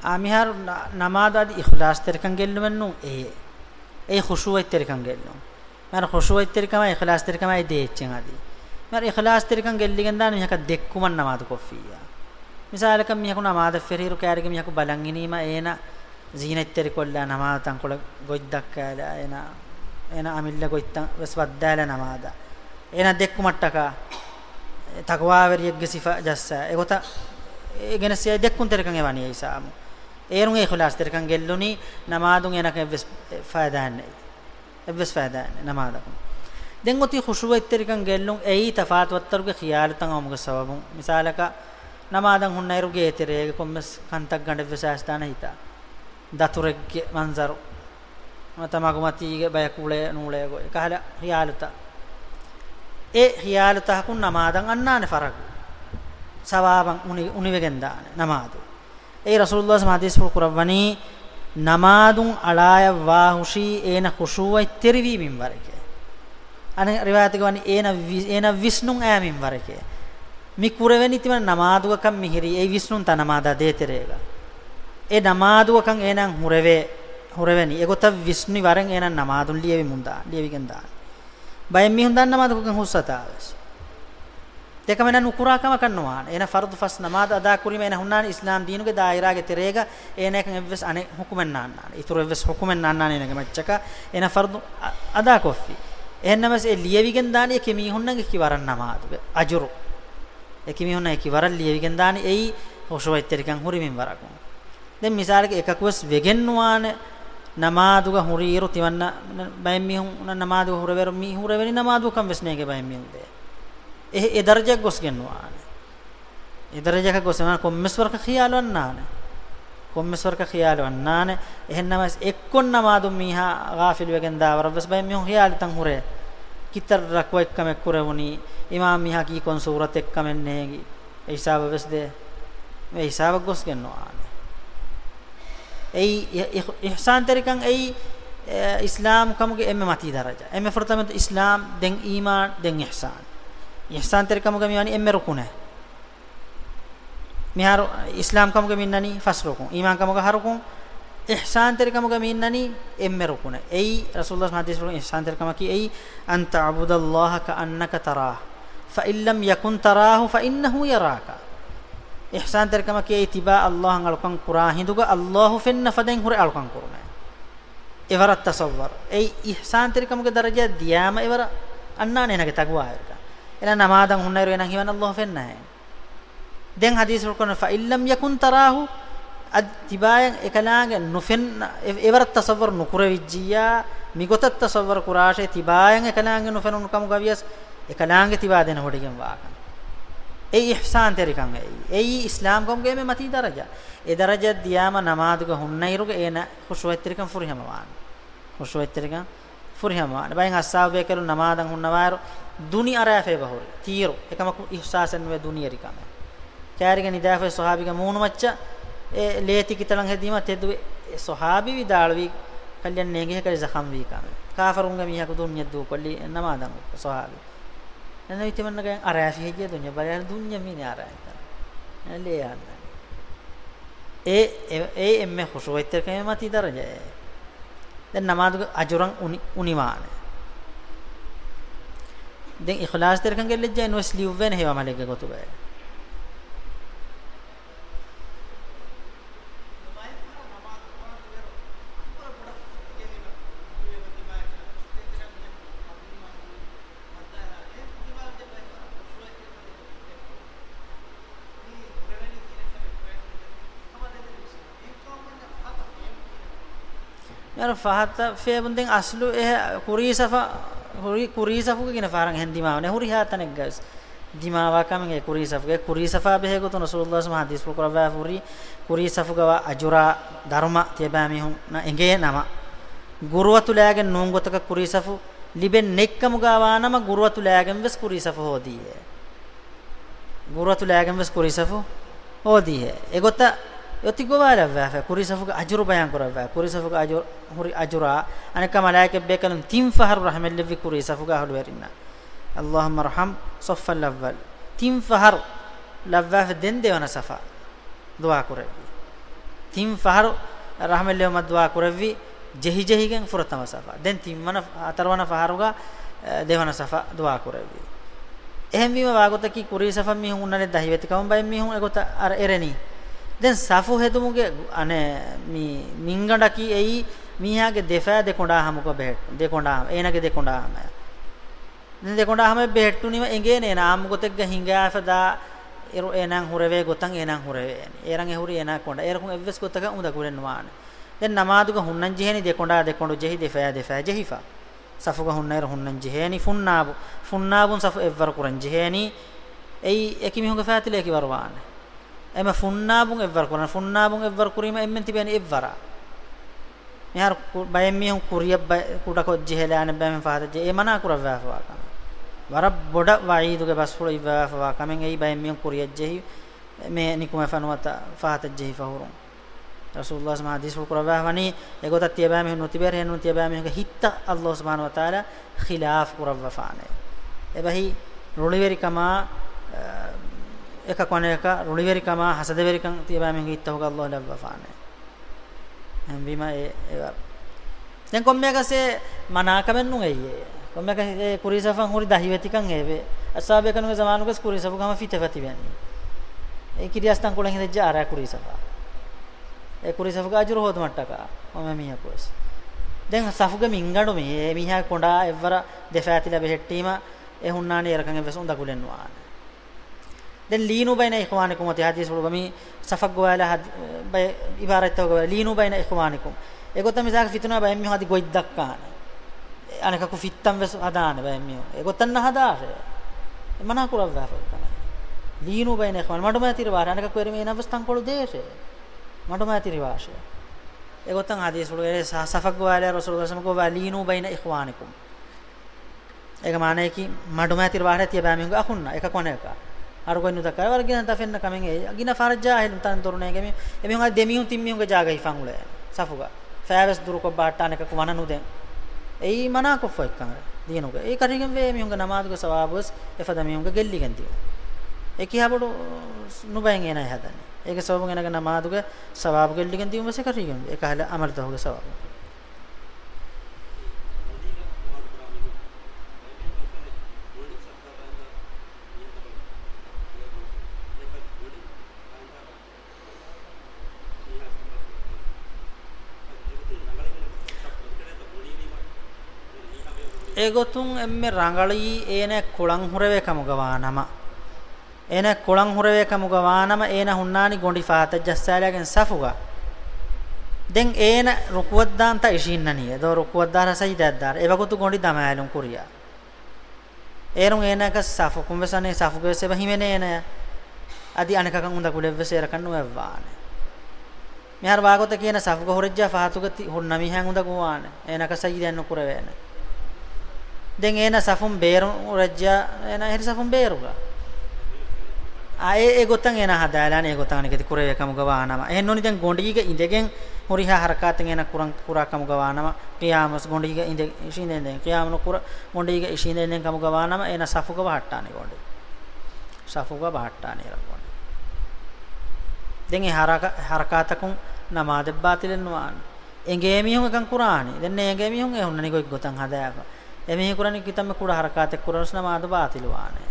އާ، މިހާރު ނަ-، ނަމާދު އަދި އިޚްލާޞްތެރިކަން ގެއްލުމެއް ނޫން އެ. އެ ޚުޝޫޢަތްތެރިކަން ގެއްލުން. މިހާރު ޚުޝޫޢަތްތެރިކަމާ އިޚްލާޞްތެރިކަމާ އެ ދޭ އެއްޗެއް އަދި. މިހާރު އިޚްލާޞްތެރިކަން ގެއްލިގެންދާނެ މީހަކަށް ދެއްކުމަށް ނަމާދު ކޮށްފިއްޔާ. މިސާލަކަށް މީހަކު ނަމާދަށް ފެށިއިރު ކައިރިގެ މީހަކު ބަލަން އިނީމަ އޭނަ ޒީނަތްތެރިކޮށްލާ ނަމާދު ތަންކޮޅެއް ގޮތް ދައްކާލާ އޭނަ، އޭނަ އަމިއްލަ ގޮތްތައް ވެސް ވައްދާލާ ނަމާދަށް. އޭނަ ދެއްކުމަށްޓަކާ ތަޤްވާވެރިއެއްގެ ސިފަ ޖައްސާ. އެގޮތަށް އެ ގެނެސް ދެއްކުންތެރިކަން އެ ވަނީ އެއީ ސާމު. އޭރުން އެ އިޚްލާޞްތެރިކަން ގެއްލުނީ ނަމާދުން އޭނަކަށް އެއްވެސް ފައިދާއެއް ނެތް. އެއްވެސް ފައިދާއެއް ނެތް ނަމާދަކުން. ދެން އޮތީ ޚުޝޫޢަތްތެރިކަން ގެއްލުން އެއީ ތަފާތުވައްތަރުގެ ޚިޔާލުތައް އައުމުގެ ސަބަބުން. މިސާލަކަށް ނަމާދަށް ހުންނައިރު ގޭތެރޭގަ ކޮންމެސް ކަންތައް ގަނޑެއްވެސް އައިސްދާނެ ހިތަށް. ދަތުރެއްގެ މަންޒަރު. ނުވަތަ މަގުމަތީގެ ބަޔަކު އުޅޭ ނޫޅޭ ގޮތް. އެކަހަލަ ޚިޔާލުތައް. އެ ޚިޔާލުތަކުން ނަމާދަށް އަންނާނެ ފަރަގު. ސަވާބަށް އުނި-، އުނިވެގެން ދާނެ ނަމާދު. އެއީ ރަސޫލުﷲ ޙަދީޘްފުޅު ކުރައްވަނީ، ނަމާދުން އަޅާޔަށް ވާހުށީ އޭނަ ޚުޝޫޢަތްތެރިވީ މިންވަރެކޭ. އަނެއް ރިވާޔަތެއްގަ ވަނީ އޭނަ ވި-، އޭނަ ވިސްނުން އައި މިންވަރެކޭ. މި ކުރެވެނީ ތިމަން ނަމާދުގަކަން މިހިރީ، އެއީ ވިސްނުންތަ ނަމާދާ ދޭތެރޭގަ. އެ ނަމާދުގަކަން އޭނަ ހުރެވޭ، ހުރެވެނީ. އެގޮތަށް ވިސްނި ވަރެން އޭނަ ނަމާދުން ލިޔެވިމުން ދާ، ލިޔެވިގެން ދާނެ. ބައެއް މީހުން ދާން ނަމާދުކޮށްގެން ހުސްއަތާވެސް. އެކަމެއް ނުކުރާ ކަމަކަށް ނުވާނެ. އޭނަ ފަރުޟު ފަސް ނަމާދު އަދާކުރީމަ އޭނަ ހުންނާނެ އިސްލާމް ދީނުގެ ދާއިރާގެ ތެރޭގަ އޭނައަކަށް އެއްވެސް އަނެއް ޙުކުމެއް ނާންނާނެ. އިތުރު އެއްވެސް ޙުކުމެއް ނާންނާނެ އޭނަގެ މައްޗަކަށް އޭނަ ފަރުޟު އަ-، އަދާކޮށްފި. އެހެންނަމަވެސް އެ ލިޔެވިގެން ދާނީ އެކި މީހުންނަށް އެކި ވަރަށް ނަމާދުގެ އަޖުރު. އެކި މީހުންނަށް އެކި ވަރަށް ލިޔެވިގެން ދާނީ އެއީ ޚުޝޫޢަތްތެރިކަން ހުރި މިންވަރަކުން. ދެން މިސާލަކަށް އެކަކުވެސް ވެގެން ނުވާނެ، ނަމާދުގަ ހުރިއިރު ތިމަންނަ ބައެއް މީހުން ނަމާދުގަ ހުރެވޭއިރު މި ހުރެވެނީ ނަމާދުގަކަން ވެސް ނޭނގޭ ބައެއް މީހުން ދޭ. އެ، އެ ދަރަޖައަށް ގޮސްގެން ނުވާނެ. އެ ދަރަޖައަކަށް ގޮސް ކޮންމެސް ވަރަކަށް ޚިޔާލު އަންނާނެ. ކޮންމެސް ވަރަކަށް ޚިޔާލު އަންނާނެ. އެހެންނަމަވެސް އެއްކޮށް ނަމާދުން މީހާ ޣާފިލުވެގެން ދާ ވަރަށް ވެސް ބައެއް މީހުން ޚިޔާލުތައް ހުރޭ. ކިތައް ރަކުޢަތްކަމެއް ކުރެވުނީ، އިމާމް މީހާ ކީކޮން ސޫރަތެއްކަމެއް ނޭނގި. އެ ހިސާބަށް ވެސް ދޭ. އެ ހިސާބަށް ގޮސްގެން ނުވާނެ. އެއީ އި-، އި-، އިޙްސާންތެރިކަން އެއީ، އެ، އިސްލާމް ކަމުގެ އެންމެ މަތީ ދަރަޖަ. އެންމެ ފުރަތަމަ އިސްލާމް، ދެން އީމާން، ދެން އިޙްސާން. އިޙްސާންތެރިކަމުގަ މިވަނީ އެންމެ ރުކުނެއް. މިހާރު އިސްލާމް ކަމުގަ މި އިންނަނީ ފަސް ރުކުން، އީމާން ކަމުގަ ހަ ރުކުން، އިޙްސާންތެރިކަމުގަ މި އިންނަނީ އެންމެ ރުކުނެއް. އެއީ ރަސޫލުﷲ ޙަދީޘްފުޅުން އިޙްސާންތެރިކަމަކީ އެއީ، أن تعبد الله كأنك تراه، فإن لم يكن تراه فإنه يراك. އިޙްސާންތެރިކަމަކީ އެއީ ތިބާ ﷲ އަށް އަޅުކަން ކުރާ ހިނދުގަ ﷲ ފެންނަ ފަދައިން ހުރެ އަޅުކަން ކުރުމޭ. އެވަރަށް ތަޞައްވަރު. އެއީ އިޙްސާންތެރިކަމުގެ ދަރަޖައަށް ދިޔާމަ އެވަރަށް އަންނާނެ އޭނަގެ ތަޤްވާވެރިކަން. އޭނަ ނަމާދަށް ހުންނައިރު އޭނަ ހީވަނީ ﷲ ފެންނަހެން. ދެން ޙަދީޘްފުޅު ކުރަން، فإن لم يكن تراه، އަދި ތިބާޔަށް އެކަލާނގެ ނުފެން، އެ-، އެވަރަށް ތަޞައްވަރު ނުކުރެވިއްޖިއްޔާ، މިގޮތަށް ތަޞައްވަރު ކުރާށޭ، ތިބާޔަށް އެކަލާނގެ ނުފެނުނު ކަމުގަ ވިޔަސް، އެކަލާނގެ ތިބާ ދެނެވޮޑިގެން ވާކަން. އެއީ އިޙްސާންތެރިކަން އެއީ. އެއީ އިސްލާމް ކަމުގެ އެންމެ މަތީ ދަރަޖަ. އެ ދަރަޖައަށް ދިޔާމަ ނަމާދުގަ ހުންނައިރުގަ އޭނަ ޚުޝޫޢަތްތެރިކަން ފުރިހަމަވާނެ. ޚުޝޫޢަތްތެރިކަން ފުރިހަމަވާނެ. ބައެއް އަޞްޙާބުބޭކަލުން ނަމާދަށް ހުންނަވާއިރު ދުނި އަރާފަ އެބަހުރި. ތީރު. އެކަމަކު އިޙްސާސެއް ނުވޭ ދުނިޔެ އެރިކަމެއް. ކައިރިގަ ނިދާފައި ޞަޙާބީގެ މޫނުމައްޗަށް އެ ލޭތިކިތަޅަން ހެދީމަ ތެދުވެ. އެ ޞަޙާބީ ވިދާޅުވީ ކަލްޔަން ނޭނގި ހެކަރި ޒަޚަމްވީ ކަމެއް. ކާފަރުންގެ މީހަކު ދުނިޔެ ދޫކޮށްލީ ނަމާދަށް ޞަޙާބީ. ނަންނަވީ ތިމަންނަގައި އަރާފި ހެއްޔޭ ދުނިޔެ ބަލާ ދުނިޔެ މީނެ އަރާ އެތަން. ލޭ އަންނަނީ. އެ، އެ، އެ އެންމެ ޚުޝޫޢަތްތެރިކަމެއް މަތީ ދަރަޖައެއް. ދެން ނަމާދުގެ އަޖުރަށް އުނި، އުނިވާނެ. ދެން އިޚްލާޞްތެރިކަން ގެއްލިއްޖެ ނުވެސް ލިޔުއްވޭނެ ހެޔޮ ޢަމަލެއްގެ ގޮތުގައި. އަރަ ފަހަތަށް ފޭބުން ދެން އަސްލު އެ ކުރީ ސަފަ، ކުރީ، ކުރީ ސަފުގެ ގިނަ ފަހަރަށް އެހެން ދިމާވަނެ ހުރިހާ ތަނެއްގަވެސް ދިމާވާ ކަމެއް އެ ކުރީ ސަފުގެ، ކުރީ ސަފާ ބެހޭ ގޮތުން ރަސޫލުﷲ ސަމާ ޙަދީޘްފުޅު ކުރައްވާފަ ހުރީ، ކުރީ ސަފުގަވާ އަޖުރާ ދަރުމަ ތިޔަބައިމީހުންނަށް އެނގޭ ނަމަ، ގުރުވަތު ލާގެން ނޫން ގޮތަކަށް ކުރީ ސަފު ލިބެން ނެތްކަމުގަ ވާނަމަ، ގުރުވަތު ލާގެން ވެސް ކުރީ ސަފު ހޯދީހޭ. ގުރުވަތު ލާގެން ވެސް ކުރީ ސަފު ހޯދީހޭ. އެގޮތަށް އޮތި ގޮވާލައްވާފަ، ކުރީ ސަފުގެ އަޖުރު ބަޔާން ކުރައްވާ، ކުރީ ސަފުގެ އަޖު، ހުރި އަޖުރާ، އަނެއްކާ މަލާއިކަތް ބޭކަލުން ތިން ފަހަރު ރަޙްމަތް ލެއްވި ކުރީ ސަފުގެ އަހުލުވެރިންނަށް. اللهم ارحم صف الأول. ތިން ފަހަރު ލައްވާފަ ދެން ދެވަނަ ސަފަށް ދުޢާ ކުރެއްވި. ތިން ފަހަރު ރަޙްމަތް ލެއުމަށް ދުޢާ ކުރެއްވި، ޖެހި ޖެހިގެން ފުރަތަމަ ސަފަށް. ދެން ތިންވަނަ، ހަތަރުވަނަ ފަހަރުގަ، އެ، ދެވަނަ ސަފަށް ދުޢާ ކުރެއްވި. އެހެންވީމަ ވާގޮތަކީ ކުރީ ސަފަށް މީހުން ހުންނަނީ ދަހިވެތިކަމުން ބައެއް މީހުން އެގޮތަށް އަރަ އެރެނީ. ދެން ސަފު ހެދުމުގެ އަނެއް މި މިންގަނޑަކީ އެއީ މީހާގެ ދެފައި ދެކޮނޑާ ހަމަކޮށް ބެހެއްޓުން. ދެކޮނޑާ ހަމަ، އޭނާގެ ދެކޮނޑާ ހަމަޔަށް. ދެން ދެކޮނޑާ ހަމަ ބެހެއްޓުނީމަ އެނގޭނެ އޭނަ އާއްމު ގޮތެއްގަ ހިނގާފަ ދާ އިރު އޭނާ ހުރެވޭ ގޮތަށް އޭނާ ހުރެވޭނެ. އޭރަށް އެ ހުރި އޭނާ ކޮނޑަ. އޭރަކުން އެއްވެސް ގޮތަކަށް އުނދަގުލެއް ނުވާނެ. ދެން ނަމާދުގަ ހުންނަން ޖެހޭނީ ދެކޮނޑާ ދެކޮނޑު ޖެހި ދެފަޔާ ދެފަޔާ ޖެހިފަ. ސަފުގަ ހުންނައިރު ހުންނަން ޖެހޭނީ ފުންނާބު. ފުންނާބުން ސަފު އެއްވަރު ކުރަން ޖެހޭނީ. އެއީ އެކި މީހުންގެ ފައިތިލައަކީ ވަރުވާނެ. އެމަ ފުންނާބުން އެއްވަރު ކުރަން. ފުންނާބުން އެއްވަރު ކުރީމަ އެންމެން ތިބޭނީ އެއްވަރަށް. މިހާރު ކު، ބައެއް މީހުން ކުރިއަށް ބައި، ކުޑަކޮށް ޖެހެލާނެ ބައެއް ފަހަތަށް ޖެ، އެ މަނާ ކުރައްވާފަވާ ކަމެއް. ވަރަށް ބޮޑަށް ވަޢީދުގެ ބަސްފުޅު އިއްވާފަވާ ކަމެއް އެއީ ބައެއް މީހުން ކުރިއަށް ޖެހި، މޭ ނިކުމެފަ ނުވަތަ ފަހަތަށް ޖެހިފަ ހުރުން. ރަސޫލުﷲ ސަމާ ޙަދީޘްފުޅު ކުރައްވާ ވަނީ، އެގޮތަށް ތިޔަބައިމީހުން ނުތިބޭ ރޭނުން ތިޔަބައިމީހުންގެ ހިތްތައް ﷲ ސުބްޙާނަހޫ ވަތަޢާލާ ޚިލާފް ކުރައްވަފާނެ. އެބަހީ ރުޅިވެރިކަމާ، އަ، އެކަކު އަނެކަކަށް ރުޅިވެރިކަމާ ހަސަދަވެރިކަން ތިޔަބައިމީހުންގެ ހިތްތަކުގަ ﷲ ލައްވަފާނެ. އެހެންވީމަ އެ، އެ ވަރު. ދެން ކޮންމެއަކަސް އެ މަނާކަމެއް ނޫން އެއީ. ކޮންމެއަކަސް އެ ކުރީ ސަފަށް ހުރި ދަހިވެތިކަން އެވެ. އަޞްޙާބޭކަލުންގެ ޒަމާނުގަސް ކުރީ ސަފުގަ ހަމަ ފިތެފަ ތިބެނީ. އެ ކިރިޔަސް ތަންކޮޅެއް ހިނގައްޖެ އަރާ ކުރީ ސަފަށް. އެ ކުރީ ސަފުގެ އަޖުރު ހޯދުމަށްޓަކާ ކޮންމެ މީހަކުވެސް. ދެން ސަފުގެ މިންގަނޑު މި، އެ މީހާ ކޮނޑާ އެއްވަރަށް ދެފައިތިލަ ބެހެއްޓީމަ އެ ހުންނާނީ އޭރަކަށް އެއްވެސް އުނދަގުލެއް ނުވާނެ. ދެން ލީނޫ ބައިނަ އިޚްވާނިކުމް އޮތީ ޙަދީޘްފުޅުގަ މި ސަފަށް ގޮވާލާ ޙަދީ، ބައެއް ޢިބާރަތްތަކުގަ ލީނޫ ބައިނަ އިޚްވާނިކުމް. އެގޮތަށް މިސާލަކަށް ފިތުނަ ބައެއް މީހުން އަދި ގޮތް ދައްކާނެ. އަނެކަކު ފިއްތަން ވެސް ހަދާނެ ބައެއް މީހުން. އެގޮތަށް ނަހަދާށޭ. އެ މަނާ ކުރައްވާފަ އެކަމަށް. ލީނޫ ބައިނަ އިޚްވާނި. މަޑުމައިތިރިވާށޭ. އަނެކަކު އެރިމެ އޭނަ ވެސް ތަންކޮޅު ދޭށޭ. މަޑުމައިތިރިވާށޭ. އެގޮތަށް ޙަދީޘްފުޅުގަ އެ ސަ، ސަފަށް ގޮވާލާ ރަސޫލުﷲ ސަމަ ގޮވާ ލީނޫ ބައިނަ އިޚްވާނިކުމް. އޭގެ މާނަޔަކީ މަޑުމައިތިރިވާށޭ ތިޔަބައިމީހުންގެ އަޚުންނަށް އެކަކު އަނެކަކަށް. އަޑުގޮތް ނުދައްކާ. ވަރަށް ގިނަ ތަފެއްނަ ކަމެއް އެ. ގިނަ ފަހަރަށް ޖާހިލުން ތަން ދޮރު ނޭނގެ މި، އެމީހުން އަދި ދެމީހުން ތިން މީހުންގެ ޖާގަ ހިފަން އުޅޭ ސަފުގަ. ފައިވެސް ދުރުކޮށް ބަހައްޓާ އަނެކަކު ވަނަ ނުދެން. އެއީ މަނާކޮށްފަ އެއްކަން ދީނުގަ. އެ ކަށީގެންވޭ އެމީހުންގެ ނަމާދުގެ ސަވާބުވެސް އެފަދަ މީހުންގެ ގެއްލިގެން ދިޔުން. އެ ކިހާ ބޮޑު ނުބައެއް އޭނާ ހަދަނީ. އޭގެ ސަބަބުން އޭނާގެ ނަމާދުގެ ސަވާބު ގެއްލިގެން ދިޔުން ވެސް އެކަށީގެންވޭ. އެކަހަލަ އަމަލުތަކުގެ ސަބަބުން. އެގޮތުން އެންމެ ރަނގަޅީ އޭނަ ކުޅަން ހުރެވޭ ކަމުގަ ވާނަމަ. އޭނަ ކުޅަން ހުރެވޭ ކަމުގަ ވާނަމަ އޭނަ ހުންނާނީ ގޮނޑި ފަހަތަށް ޖައްސާލާގެން ސަފުގަ. ދެން އޭނަ ރުކުވަށްދާންތަ އިށީންނަނީ. ދޯ ރުކުވަށްދާ ސަޖިދައަށްދާ. އެވަގުތު ގޮނޑި ދަމާލުން ކުރިޔަށް. އޭރުން އޭނައަކަށް ސަފުކުން ވެސް އަނެއް ސަފުގަ ވެސް އެބަ ހިމެނޭނެ. އަދި އަނެކަކަށް އުނދަގުލެއް ވެސް އޭރަކަށް ނުވެއްވާނެ. މިހާރު ވާގޮތަކީ އޭނަ ސަފުގަ ހުރެއްޖާ ފަހަތުގަ ތި ހުންނަ މީހާ އުނދަގޫވާނެ. އޭނައަކަށް ސަޖިދައެއް ނުކުރެވޭނެ. ދެން އޭނަ ސަފުން ބޭރުން ހުރެއްޖާ، އޭނަ އެހެރި ސަފުން ބޭރުގަ. އާ، އެ، އެ ގޮތަށް އޭނަ ހަދާލާނެ، އެ ގޮތަށް އަނެކެތި ކުރެވޭ ކަމުގަ ވާނަމަ. އެހެން ނޫނީ ދެން ގޮނޑީގަ އިނދެގެން ހުރިހާ ހަރަކާތެއް އޭނަ ކުރަން، ކުރާ ކަމުގަ ވާނަމަ، ޤިޔާމަސް ގޮނޑީގަ އިނދެ، އިށީނދެން ދެން ޤިޔާމު ނުކުރަ، ގޮނޑީގަ އިށީނދެން ދެން ކަމުގަ ވާނަމަ، އޭނަ ސަފުގަ ބަހައްޓާނެ ގޮނޑި. ސަފުގަ ބަހައްޓާނެ އޭރަ ގޮނޑި. ދެން އެ ހަރަކަ، ހަރަކާތަކުން ނަމާދެއް ބާތިލެއް ނުވާނެ. އެނގޭ މީހުން އެކަން ކުރާނީ. ދެން ނޭނގޭ މީހުން އެ ހުންނަނީ ގޮތް ގޮތަށް ހަދާފަ. އެމީހަކު ކުރަނީ ކިތަންމެ ކުޑަ ހަރަކާތެއް ކުރަންވެސް ނަމާދު ބާތިލުވާނެ.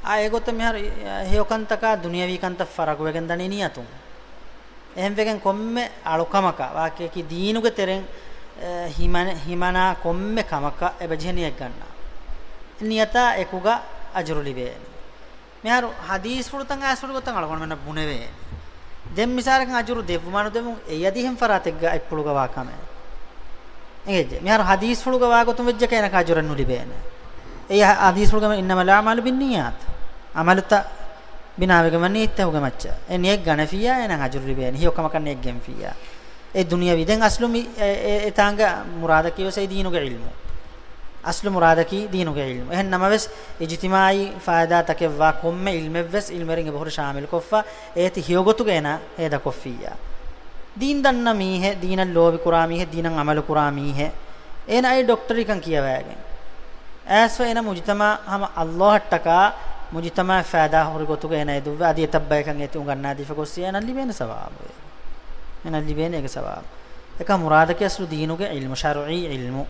އާ، އެގޮތަށް މިހާރު ހެޔޮކަންތަކާ ދުނިޔަވީ ކަންތައް ފަރަގުވެގެން ދަނީ ނިޔަތުން. އެހެންވެގެން ކޮންމެ އަޅުކަމަކަށް ވާކިޔަކީ ދީނުގެ ތެރެއިން، އެ، ހިމަނ-، ހިމަނާ ކޮންމެ ކަމަކަށް އެބަޖެހޭ ނިޔަތް ގަންނަން. ނިޔަތާ އެކުގަ އަޖުރު ލިބޭނެ. މިހާރު ހަދީސްފުޅުތައް އައިސްފުޅު ގޮތަށް އަޅުގަނޑުމެންނަށް ބުނެވޭނެ. ދެން މިސާލަކަށް އަޖުރު ދެއްވުމާ ނުދެއްވުން އެއީ އަދި އެހެން ފަރާތެއްގަ އެއްޕުޅުގަ ވާ ކަމެއް. އެނގޭ؟ މިހާރު ހަދީސްފުޅުގަ ވާގޮތުން ވެއްޖެކޭ އޭނަކަށް އަޖުރެއް ނުލިބޭނެ. އެއީ ހަ-، ހަދީސްފުޅުގަ إنما الأعمال بالنيات. އަމަލުތައް ބިނާވެގެން ވަނީ ނިޔަތްތަކުގެ މައްޗަށް. އެ ނިޔަތް ގަނެފިއްޔާ އޭނަ އަޖުރު ލިބޭނެ. ހެޔޮ ކަމަކަށް ނިޔަތް ގެންފިއްޔާ. އެ ދުނިޔަވީ. ދެން އަސްލު މި އެ، އެ، އެތާނގަ މުރާދަކީ ވެސް އެ ދީނުގެ ޢިލްމު. އަސްލު މުރާދަކީ ދީނުގެ ޢިލްމު. އެހެން ނަމަވެސް، އިޖްތިމާޢީ ފައިދާތަކެއްވާ ކޮންމެ ޢިލްމެއްވެސް ޢިލްމުވެރިން އެބަހުރި ޝާމިލުކޮށްފަ، އޭތި ހެޔޮގޮތުގަ އޭނަ ހޭދަކޮށްފިއްޔާ. ދީން ދަންނަ މީހެއް، ދީނަށް ލޯބިކުރާ މީހެއް، ދީނަށް ޢަމަލުކުރާ މީހެއް، އޭނަ އައި ޑޮކްޓަރީކަން ކިޔަވައިގެން. އައިސްފަ އޭނަ މުޖުތަމަޢަށް ހަމަ ﷲ އަށްޓަކާ މުޖުތަމަޢަށް ފައިދާ ހުރި ގޮތުގަ އޭނަ އެދުއްވެ، އަދި އެތައް ބަޔަކަށް އޭތި އުނގަންނާދީފަ ގޮއްސި އޭނަ ލިބޭނެ ސަވާބު. އޭނަ ލިބޭނެ އޭގެ ސަވާބު. އެކަ މުރާދަކީ އަސްލު ދީނުގެ ޢިލްމު، ޝަރުޢީ ޢިލްމު.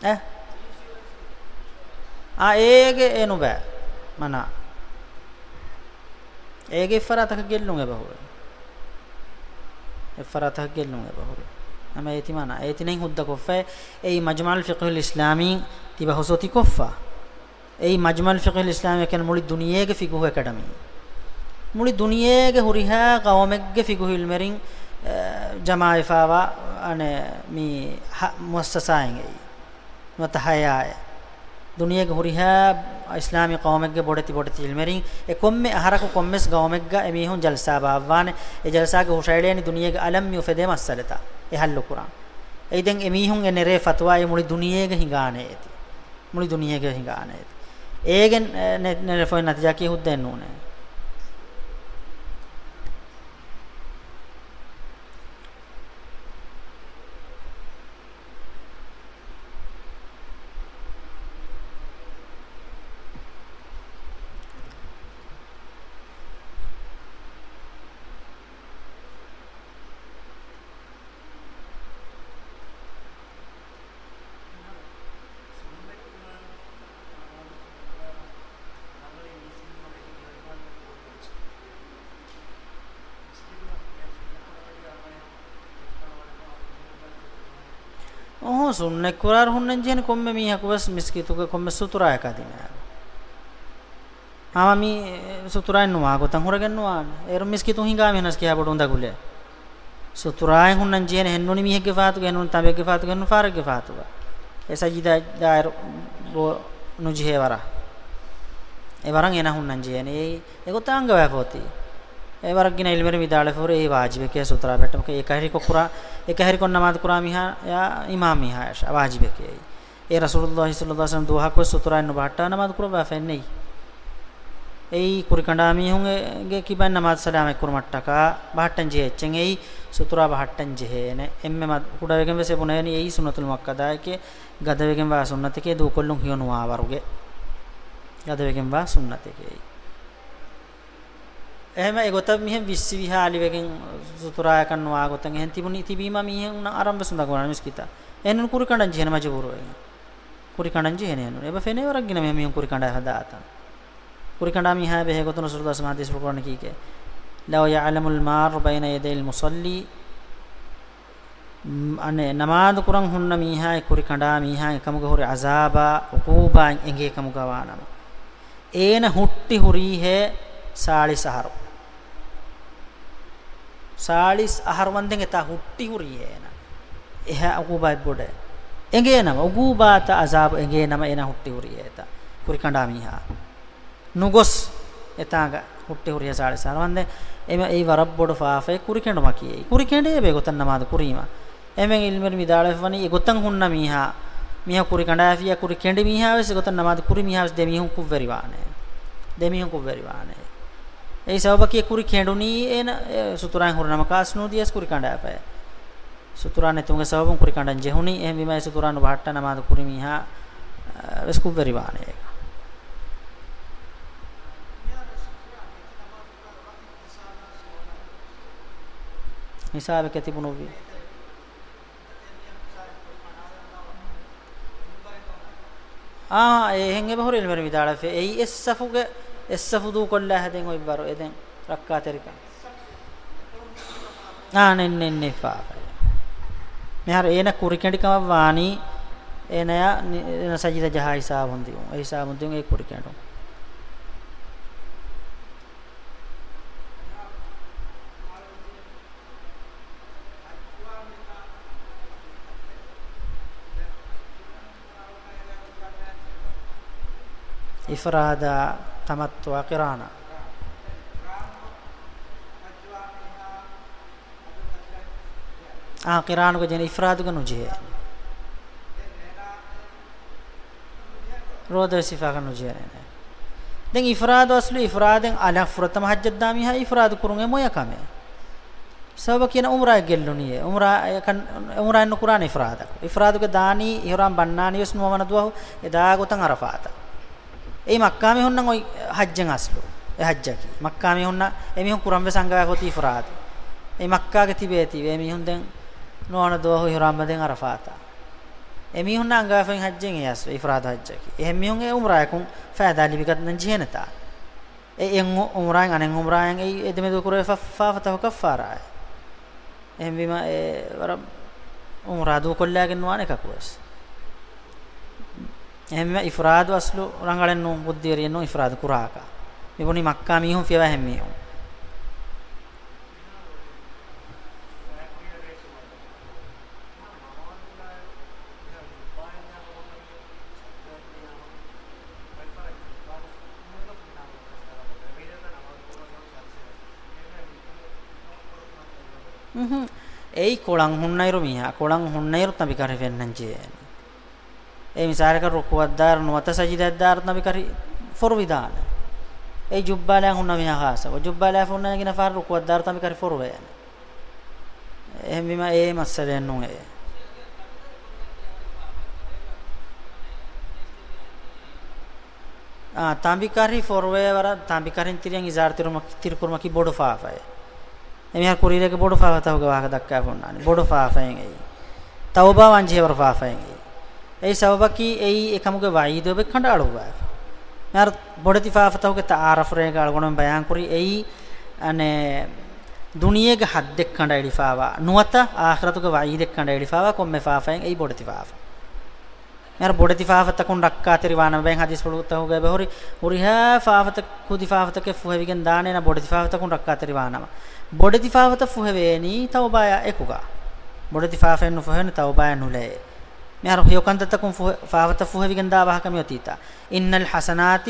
އެ؟ އާ، އޭގެ އެ ނުބައި. މަނާ. އޭގެ އެއްފަރާތަކަށް ގެއްލުން އެބަހުރި. އެއްފަރާތަކަށް ގެއްލުން އެބަހުރި. ހަމަ އޭތި މަނާ. އޭތި ނެތް ހުއްދަ ކޮށްފައި. އެއީ މަޖްމަޢުލް ފިޤްހުލް އިސްލާމީ ތިބަ ހުސް އޮތި ކޮށްފަ. އެއީ މަޖްމަޢުލް ފިޤްހުލް އިސްލާމީ ކިޔަން މުޅި ދުނިޔޭގެ ފިޤުހު އެކަޑަމީ. މުޅި ދުނިޔޭގެ ހުރިހާ ޤައުމެއްގެ ފިޤުހު ޢިލްމުވެރިން، އަ، ޖަމާވެފަވާ، އަނެއް، މި ހަ-، މުއައްސަސާއިން އެއީ. ނުވަތަ ހަޔާއެއް. ދުނިޔޭގެ ހުރިހާ އިސްލާމީ ޤައުމެއްގެ ބޮޑެތި ބޮޑެތި ޢިލްމުވެރިން، އެ ކޮންމެ އަހަރަކު ކޮންމެސް ޤައުމެއްގަ އެމީހުން ޖަލްސާ ބާއްވާނެ. އެ ޖަލްސާގެ ހުށައެޅޭނީ ދުނިޔޭގެ އަލަށް މި އުފެދޭ މައްސަލަތައް އެ ޙައްލުކުރަން. އެއީ ދެން އެމީހުން އެ ނެރޭ ފަތުވާ އެ މުޅި ދުނިޔޭގަ ހިނގާނެ އޭތި. މުޅި ދުނިޔޭގަ ހިނގާނެ. އޭގެން، އެ، ނެ-، ނެރެފައި ނަތީޖާއަކީ ހުއްދައެއް ނޫނޭ. އޮހޮ، ސުންނަތް ކުރާރު ހުންނަން ޖެހެނީ ކޮންމެ މީހަކު ވެސް މިސްކިތުގެ ކޮންމެ ސުތުރާއަކާ ދިމާވެ. ހަމަ މި ސުތުރާއެއް ނުވާ ގޮތަށް ހުރެގެން ނުވާނެ. އޭރު މިސްކިތުން ހިނގާ މީހުންނަސް ކިހާ ބޮޑު އުނދަގުލެއް. ސުތުރާއެއް ހުންނަން ޖެހޭނެ، އެހެން ނޫނީ މީހެއްގެ ފަހަތުގަ، އެހެން ނޫނީ ތަނބެއްގެ ފަހަތުގަ، އެހެން ނޫނީ ފާރެއްގެ ފަހަތުގަ. އެ ސަޖިދާ ދާއިރު ބޯ ނުޖެހޭ ވަރަށް. އެ ވަރަށް އޭނަ ހުންނަން ޖެހޭނެ. އެއީ އެގޮތަށް އަންގަވާފަ އޮތީ. އެ ވަރަށް ގިނަ ޢިލްމުވެރިން ވިދާޅުވެފަ ހުރި އެއީ ވާޖިބެކޭ ސުތުރާ ބަހައްޓަން. އެކަހެރިކޮށް ކުރާ، އެކަހެރިކޮށް ނަމާދު ކުރާ މީހާ އިމާމް މީހާޔަށާ ވާޖިބެކޭ. އެ ރަސޫލުﷲ ޞައްލަﷲ ޢަލައިހި ވަސައްލަމް ދުވަހަކުވެސް ސުތުރާއެއް ނުބަހައްޓާ ނަމާދު ކުރައްވާފައެއް ނެތް. އެއީ ކުރިކަނޑާ މީހުންގެ ކިބައިން ނަމާދު ސަލާމަތް ކުރުމަށްޓަކާ ބަހައްޓަން ޖެހޭ އެއްޗެއް. އެއީ ސުތުރާ ބަހައްޓަން ޖެހޭނެ. އެންމެ މަ-، ކުޑަވެގެން ވެސް އެ ބުނެވެނީ އެއީ ސުންނަތުލް މުއައްކަދާއެކޭ، ގަދަވެގެންވާ ސުންނަތެކޭ، ދޫކޮށްލުން ހެޔޮ ނުވާ ވަރުގެ ގަދަވެގެންވާ ސުންނަތެކޭ. އެހެންވެ އެގޮތަށް މިހެން ވިއްސި ވިހާ އަލިވެގެން ސުތުރާއަކަށް ނުވާ ގޮތަށް އެހެން ތިބުނީ، ތިބީމަ މީހުންނަށް އަރަން ވެސް އުނދަގޫވާނެ މިސްކިތަށް. އެހެން ނޫނީ ކުރިކަނޑަން ޖެހޭނެ މަޖުބޫރުވެގެން. ކުރިކަނޑަން ޖެހޭނެ އެހެން ނޫނީ. އެބަ ފެނޭ ވަރަށް ގިނަ މީހުން ކުރިކަނޑާފަ ދާތަން. ކުރިކަނޑާ މީހާ ބެހޭ ގޮތުން ރަސޫލުﷲ ޞައްލަﷲ ޢަލައިހި ވަސައްލަމް ޙަދީޘްފުޅު ކުރަނީ ކީކޭ؟ لو يعلم المار بين يدي المصلي، މް، އަނެއް، ނަމާދު ކުރަން ހުންނަ މީހާއެއް ކުރިކަނޑާ މީހާއަށް އެކަމުގަ ހުރި ޢަޛާބާ ޢުޤޫބާއެއް އެނގޭ ކަމުގަ ވާނަމަ، އޭނަ ހުއްޓި ހުރީހޭ ސާޅީސް އަހަރު. ސާޅީސް އަހަރު ވަންދެން އެތާ ހުއްޓި ހުރީ އޭނަ. އެހާ ޢުޤޫބާއެއް ބޮޑޭ. އެނގޭ ނަމަ، ޢުޤޫބާތައް ޢަޛާބު އެނގޭ ނަމަ އޭނަ ހުއްޓި ހުރީ އެތާ ކުރިކަނޑާ މީހާ. ނުގޮސް އެތާނގަ ހުއްޓި ހުރިހޭ ސާޅީސް އަހަރު ވަންދެން އެމަ-، އެއީ ވަރަށް ބޮޑު ފާފައެއް ކުރިކެނޑުމަކީ. ކުރިކެނޑޭ ބޭ ގޮތަށް ނަމާދު ކުރީމަ. އެމެން ޢިލްމުވެރިން ވިދާޅުވެފަވަނީ އެގޮތަށް ހުންނަ މީހާ، މީހާ ކުރި ކަނޑާފިއްޔާ ކުރި ކެނޑި މީހާ ވެސް އެގޮތަށް ނަމާދު ކުރި މީހާ ވެސް ދެމީހުން ކުށްވެރިވާނެ. ދެމީހުން ކުށްވެރިވާނެ. އެއީ ސަބަބަކީ ކުރި ކެނޑުނީ އޭނަ، އެ، ސުތުރާއިން ހުރި ނަމަކާސް ނޫދިޔަސް ކުރި ކަނޑާފައި. ސުތުރާ ނެތުމުގެ ސަބަބުން ކުރި ކަނޑަން ޖެހުނީ. އެހެންވީމަ އެ ސުތުރާ ނުބަހައްޓާ ނަމާދު ކުރި މީހާ، އަ، ވެސް ކުށްވެރިވާނެ. ހިސާބެކޭ ތިބުނުއްވީ. އާ، އެހެން އެބަހުރި އިލްމުވެރިން ވިދާޅުވެފަ، އެއީ އެއް ސަފުގެ، އެއް ސަފު ދޫކޮށްލާ ހެދެން އޮތްވަރު އެދެން ރައްކާތެރިކަން. އާ، ނެއް، ނެއް، ނެއް، ފާފަ. މިހާރު އޭނަ ކުރިކެނޑިކަމަށް ވާނީ، އޭނަޔާ ނި-، އޭނަ ސަޖިދަ ޖަހާ ހިސާބުން ދިއުން. އެ ހިސާބުން ދިއުން އެ ކުރިކެނޑުން. އިފްރާދާ، ތަމައްތުއާ، ޤިރާނާ. އާ، ޤިރާނުގަ ޖެހޭނެ، އިފްރާދުގަ ނުޖެހޭނެ. ރޯދަވެސް ހިފާކަށް ނުޖެހޭނެ. ދެން އިފްރާދު އަސްލު އިފްރާދެއް އަލަށް ފުރަތަމަ ޙައްޖަށް ދާ މީހާ އިފްރާދު ކުރުން އެ މޮޔަ ކަމެއް. ސަބަބަކީ އޭނަ އުމްރާއެއް ގެއްލުނީއޭ. އުމްރާ އެކަން، އުމްރާއެއް ނުކުރާނެ އިފްރާދަކު. އިފްރާދުގެ ދާނީ އިޙްރާމް ބަންނާނީ ވެސް ނުވަވަނަ ދުވަހު އެ ދާ ގޮތަށް ޢަރަފާތަށް. އެއީ މައްކާ މީހުންނަށް އޮތް ޙައްޖެއް އަސްލު. އެ ޙައްޖަކީ. މައްކާ މީހުންނަށް އެމީހުން ކުރަން ވެސް އަންގަވާފަ އޮތީ އިފްރާދު. އެ މައްކާގެ ތިބޭތީވެ އެމީހުން ދެން ނުވަވަނަ ދުވަހު އިޙްރާމް ބަނދެން ޢަރަފާތަށް. އެމީހުންނަށް އަންގަވާފައި ޙައްޖެއް އެއީ އަސްލު އިފްރާދު ޙައްޖަކީ. އެހެން މީހުން އެ ޢުމްރާއަކުން ފައިދާ ލިބިގަންނަން ޖެހޭނެތާ. އެ އެއް ޢު-، ޢުމްރާއިން އަނެއް ޢުމްރާއިން އެ، އެ ދެމެދު ކުރެވޭ ފާ-، ފާފަތަކު ކައްފާރާއެއް. އެހެންވީމަ އެ ވަރަށް ޢުމްރާ ދޫކޮށްލާގެން ނުވާނެ އެކަކުވެސް. އެހެންވީމަ އިފްރާދު އަސްލު ރަނގަޅެއް ނޫން، ބުއްދިވެރިއެއް ނޫން އިފްރާދު ކުރާކަށް. މި ބުނީ މައްކާ މީހުން ފިޔަވާ އެހެން މީހުން. އުނހު. އެއީ ކޮޅަށް ހުންނައިރު މީހާ، ކޮޅަށް ހުންނައިރު ތަނބިކަށި ފެންނަން ޖެހޭނެ. އެ މިސާލަކަށް ރުކޫޢަށްދާއިރު ނުވަތަ ސަޖިދައަށްދާއިރު ތަނބިކަށި ފޮރުވިދާނެ. އެ ޖުއްބާލާ ހުންނަ މީހާ ޚާއްޞަކޮށް، ޖުއްބާލާފަ ހުންނަ ގިނަ ފަހަރު ރުކޫޢަށްދާއިރު ތަނބިކަށި ފޮރުވޭނެ. އެހެންވީމަ އެ މައްސަލައެއް ނޫން އެ. އާ، ތަނބިކަށި ފޮރުވޭ ވަރަށް، ތަނބިކަށިން ތިރިއަށް އިޒާރު ތިރުމަކި-، ތިރިކުރުމަކީ ބޮޑު ފާފައެއް. އެމީހާ ކުރީރޭގެ ބޮޑު ފާފަތަކުގެ ވާހަކަ ދައްކާފަ ހުންނާނެ. ބޮޑު ފާފައެއް އެއީ. ތައުބާ ވާންޖެހޭވަރު ފާފައެއް އެއީ. އެއީ ސަބަބަކީ އެއީ އެކަމުގެ ވަޢީދު އެބަ ކަނޑައަޅުއްވާފަ. މިހާރު ބޮޑެތި ފާފަތަކުގެ ތަޢާރަފު ރޭގަ އަޅުގަނޑުމެން ބަޔާންކުރީ އެއީ، އަނެއް، ދުނިޔޭގެ ޙައްދެއް ކަނޑައެޅިފާވާ ނުވަތަ އާޚިރަތުގެ ވަޢީދެއް ކަނޑައެޅިފާވާ ކޮންމެ ފާފައެއް އެއީ ބޮޑެތި ފާފަ. މިހާރު ބޮޑެތި ފާފަތަކުން ރައްކާތެރިވާނަމަ ބައެއް ޙަދީޘްފުޅުތަކުގައި އެބަހުރި، ހުރިހާ ފާފަތަ-، ކުދި ފާފަތަކެއް ފުހެވިގެން ދާނެ ނަ ބޮޑެތި ފާފަތަކުން ރައްކާތެރިވާނަމަ. ބޮޑެތި ފާފަތައް ފުހެވޭނީ ތައުބާޔާ އެކުގަ. ބޮޑެތި ފާފައެއް ނުފުހެވޭނެ ތައުބާޔަށް ނުލައޭ. މިހާރު ހެޔޮކަންތައްތަކުން ފުހެ-، ފާފަތައް ފުހެވިގެން ދާ ވާހަކަ މި އޮތީތާ. إن الحسنات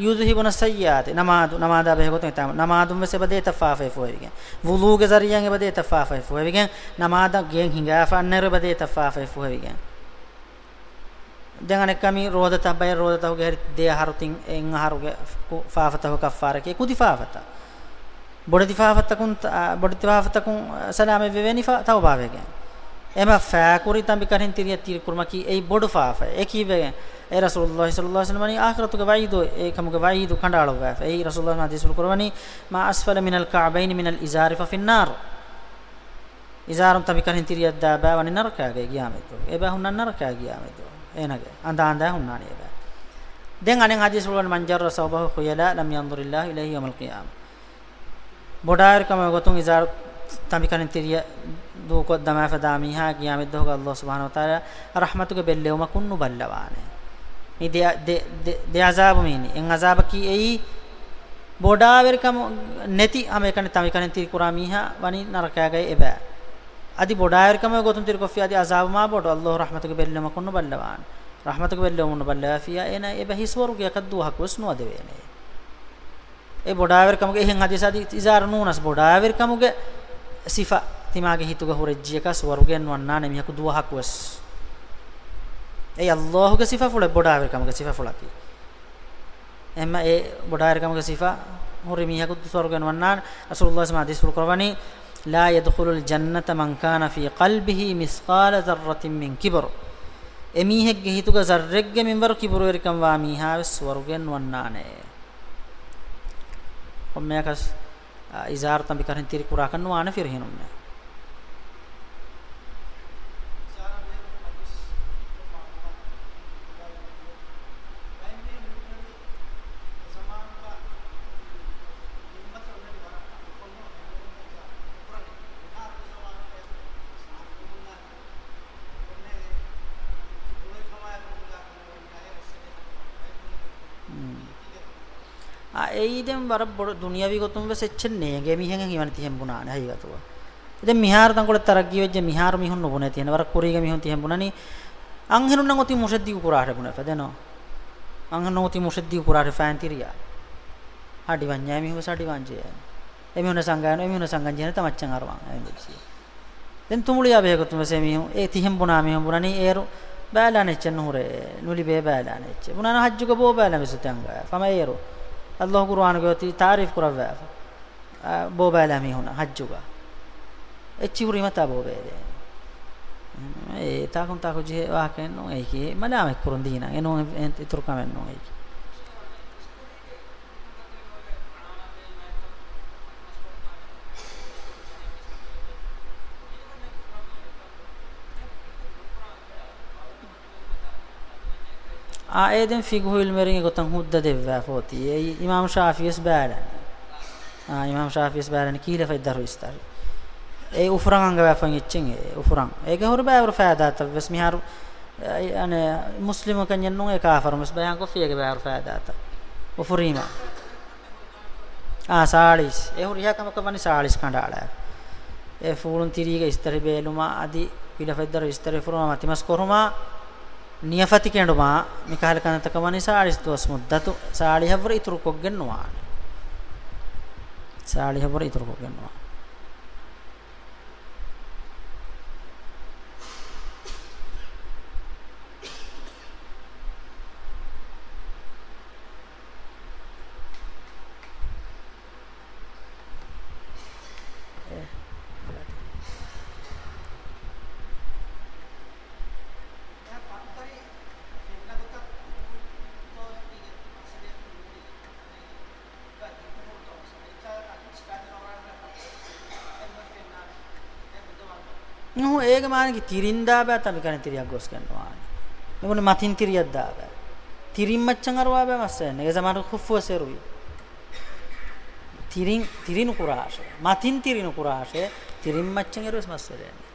يذهبن السيئات. ނަމާދު، ނަމާދާ ބެހޭގޮތުން އެތާ، ނަމާދުން ވެސް އެބަދޭތަ ފާފައެއް ފުހެވިގެން. ވުޟޫގެ ޒަރީޢާއިން އެބަދޭތަ ފާފައެއް ފުހެވިގެން. ނަމާދަށް ގެން ހިނގާފަ އަންނައިރު އެބަދޭތަ ފާފައެއް ފުހެވިގެން. ދެން އަނެއްކަމީ ރޯދަތައް ބައެއް ރޯދަތަކުގެ ހެރި ދެ އަހަރު ތިން އެއް އަހަރުގެ ކު-، ފާފަތަކު ކައްފާރަކީ ކުދި ފާފަތައް. ބޮޑެތި ފާފަތަކުން ތަ-، ބޮޑެތި ފާފަތަކުން ސަލާމަތް ވެވޭނީ ފާ-، ތައުބާވެގެން. އެމަ ފައިކުރި ތަނބިކަށިން ތިރިއަށް ތިރިކުރުމަކީ އެއީ ބޮޑު ފާފައެއް. އެކީވެގެން އެ ރަސޫލުﷲ ޞައްލަﷲ ޢަލައިހި ވަސައްލަމަ ވަނީ އާޚިރަތުގެ ވަޢީދު އެކަމުގެ ވަޢީދު ކަނޑައަޅުއްވާފަ. އެއީ ރަސޫލުﷲ ޙަދީޘްފުޅު ކުރަވަނީ، ما أسفل من الكعبين من الإزار ففي النار. އިޒާރުން ތަނބިކަށިން ތިރިއަށްދާ ބައި ވަނީ ނަރަކާގައި ގިޔާމަތްދުވަހު. އެބައި ހުންނަން ނަރަކާގައި ގިޔާމަތްދުވަހު. އޭނަގެ އަނދާ އަނދާ ހުންނާނީ އެބައި. ދެން އަނެއް ޙަދީޘްފުޅު ވަނީ، من جر ثوبه خيلاء لم ينظر الله إليه يوم القيامة. ބޮޑާވެރިކަމުގެ ގޮތުން އިޒާރު ތަނބިކަށިން ތިރިއަށް ދޫކޮށް ދަމާފަ ދާ މީހާ ގިޔާމަތްދުވަހުގަ ﷲ ސުބްޙާނަހޫ ވަތަޢާލާ ރަޙްމަތުގެ ބެއްލެވުމަކުން ނުބައްލަވާނެ. މި ދެ، ދެ، ދެ، ދެ ޢަޒާބު މީނީ. އެއް ޢަޒާބަކީ އެއީ ބޮޑާވެރިކަމު ނެތި ހަމައެކަނި ތަނބިކަށިން ތިރިކުރާ މީހާ ވަނީ ނަރަކާގައި އެބައި. އަދި ބޮޑާވެރިކަމުގެ ގޮތުން ތިރިކޮށްފިއްޔާ އަދި ޢަޒާބު މާ ބޮޑު، ﷲ ރަޙްމަތުގެ ބެއްލެވުމަކުން ނުބައްލަވާނެ. ރަޙްމަތުގެ ބެއްލެވުމުން ނުބައްލަވާފިއްޔާ އޭނާ އެބަ ހިސްވަރުގެއަކަށް ދުވަހަކުވެސް ނުވަދެވޭނެ. އެ ބޮޑާވެރިކަމުގެ އެހެން ޙަދީޘް އަދި އިޒާރު ނޫނަސް ބޮޑާވެރިކަމުގެ ސިފަ ތިމާގެ ހިތުގަ ހުރެއްޖިޔަކަސް ސުވަރުގެއެއް ނުވަންނާނެ މީހަކު ދުވަހަކުވެސް. އެއީ ﷲ ގެ ސިފަފުޅެއް ބޮޑާވެރިކަމުގެ ސިފަފުޅަކީ. އެހެންމަ އެ ބޮޑާވެރިކަމުގެ ސިފަ ހުރި މީހަކު ސުވަރުގެ ނުވަންނާނެ. ރަސޫލުﷲ ޙަދީޘްފުޅު ކުރަވަނީ، لا يدخل الجنة من كان في قلبه مثقال ذرة من كبر. އެމީހެއްގެ ހިތުގަ ޒައްރެއްގެ މިންވަރު ކިބުރުވެރިކަން ވާ މީހާވެސް ސުވަރުގެއެއް ނުވަންނާނެ. ކޮންމެއަކަސް، އާ، އިޒާރު ތަނބިކަށިން ތިރިކުރާކަށް ނުވާނެ ފިރިހެނުންނެއް. އާ، އެއީ ދެން ވަރަށް ބޮޑު ދުނިޔަވީ ގޮތުން ވެސް އެއްޗެއް ނޭނގޭ މީހެއް ހީވަނީ ތިހެން ބުނާނެ ހަގީގަތުގަ. ދެން މިހާރު ތަންކޮޅެއް ތަރައްގީ ވެއްޖެ މިހާރު މީހުން ނުބުނޭ ތިހެން. ވަރަށް ކުރީގެ މީހުން ތިހެން ބުނަނީ އަންހެނުންނަށް އޮތީ މުށެއް ދިގު ކުރާށޭ ބުނެފަ ދެނޯ. އަންހެނުންނަށް އޮތީ މުށެއް ދިގު ކުރާށޭ ފައިން ތިރިޔާ. ހަޑިވަންޏާ އެމީހުން ވެސް ހަޑިވަންޖެ. އެމީހުން ސަނގާނު، އެމީހުން ސަނގަން ޖެހޭނެތަ މައްޗަށް އަރުވާން އެމީހުން. ދެން ތުނބުޅިއާ ބެހޭގޮތުން ވެސް އެމީހުން، އެ ތިހެން ބުނާ މީހުން ބުނަނީ އޭރު ބައިލާނެ އެއްޗެއް ނުހުރޭ، ނުލިބޭ ބައިލާނެ އެއްޗެއް. ބުނާނަ ހައްޖުގަ ބޯ ބައިލާން ވެސް އޮތީ އަންގަވާފަ. އޭރު ﷲ ޤުރުއާނުގަ އޮތީ ތާރީފް ކުރައްވާފަ. އާ، ބޯ ބައިލާ މީހުންނަށް ހައްޖުގަ. އެއްޗިހި ހުރީމަތާ ބޯ ބައިލޭ. އެ ތާކުން ތާކު ޖެހޭ ވާހަކައެއް ނޫން އެއީކީ. މަލާމަތް ކުރުން ދީނަށް. އެ ނޫން އެ އިތުރު ކަމެއް ނޫން އެއީކީ. އާ، އޭ ދެން ފިޤުހު އިލްމުވެރިންގެ ގޮތަށް ހުއްދަ ދެއްވާފަ އޮތީ. އެއީ އިމާމް ޝާފިޢީ ވެސް ބައިލަނީ. އާ، އިމާމް ޝާފިޢީ ވެސް ބައިލަނީ ކީއްލަފަތް ދަރު އިސްތަށި. އެ އުފުރަން އަންގަވާފަ އޮތް އެއްޗެއް އެ އުފުރަން. އޭގެ ހުރި ބައިވަރު ފައިދާތައް ވެސް މިހާރު، އެ، އަނެއް، މުސްލިމު ކަންޏެއް ނޫން އެ ކާފަރުން ވެސް ބަޔާންކޮށްފި އޭގެ ބައިވަރު ފައިދާތައް. އުފުރީމަ. އާ، ސާޅީސް. އެ ހުރިހާ ކަމަކަށް ވަނީ ސާޅީސް ކަނޑައަޅާ. އެ ފޫޅުން ތިރީގަ އިސްތަށި ބޭލުމާ، އަދި ކީއްލަފަތް ދަރު އިސްތަށި އުފުރުމާ، މަތިމަސް ކޮށުމާ، ނިޔަފަތި ކެނޑުމާ، މިކަހަލަ ކަންތައްތަކަށް ވަނީ ސާޅީސް ދުވަސް މުއްދަތު، ސާޅީހަށްވުރެ އިތުރު ކޮށްގެން ނުވާނެ. ސާޅީހަށްވުރެ އިތުރު ކޮށްގެން ނުވާނެ. ނޫން، އޭގެ މާނައަކީ ތިރިން ދާބައި ތަނބިކަނި ތިރިއަށް ގޮސްގެން ނުވާނެ. މިބުނި މަތިން ތިރިއަށް ދާބައި. ތިރިން މައްޗަށް އަރުވާ ބައި މައްސަލައެއް ނެތް. އެ ޒަމާނުގަ ޚުއްފު ވެސް އެރުވި. ތިރިން، ތިރި ނުކުރާށޭ. މަތިން ތިރި ނުކުރާށޭ. ތިރިން މައްޗަށް އެރުވެސް މައްސަލައެއް ނެތް.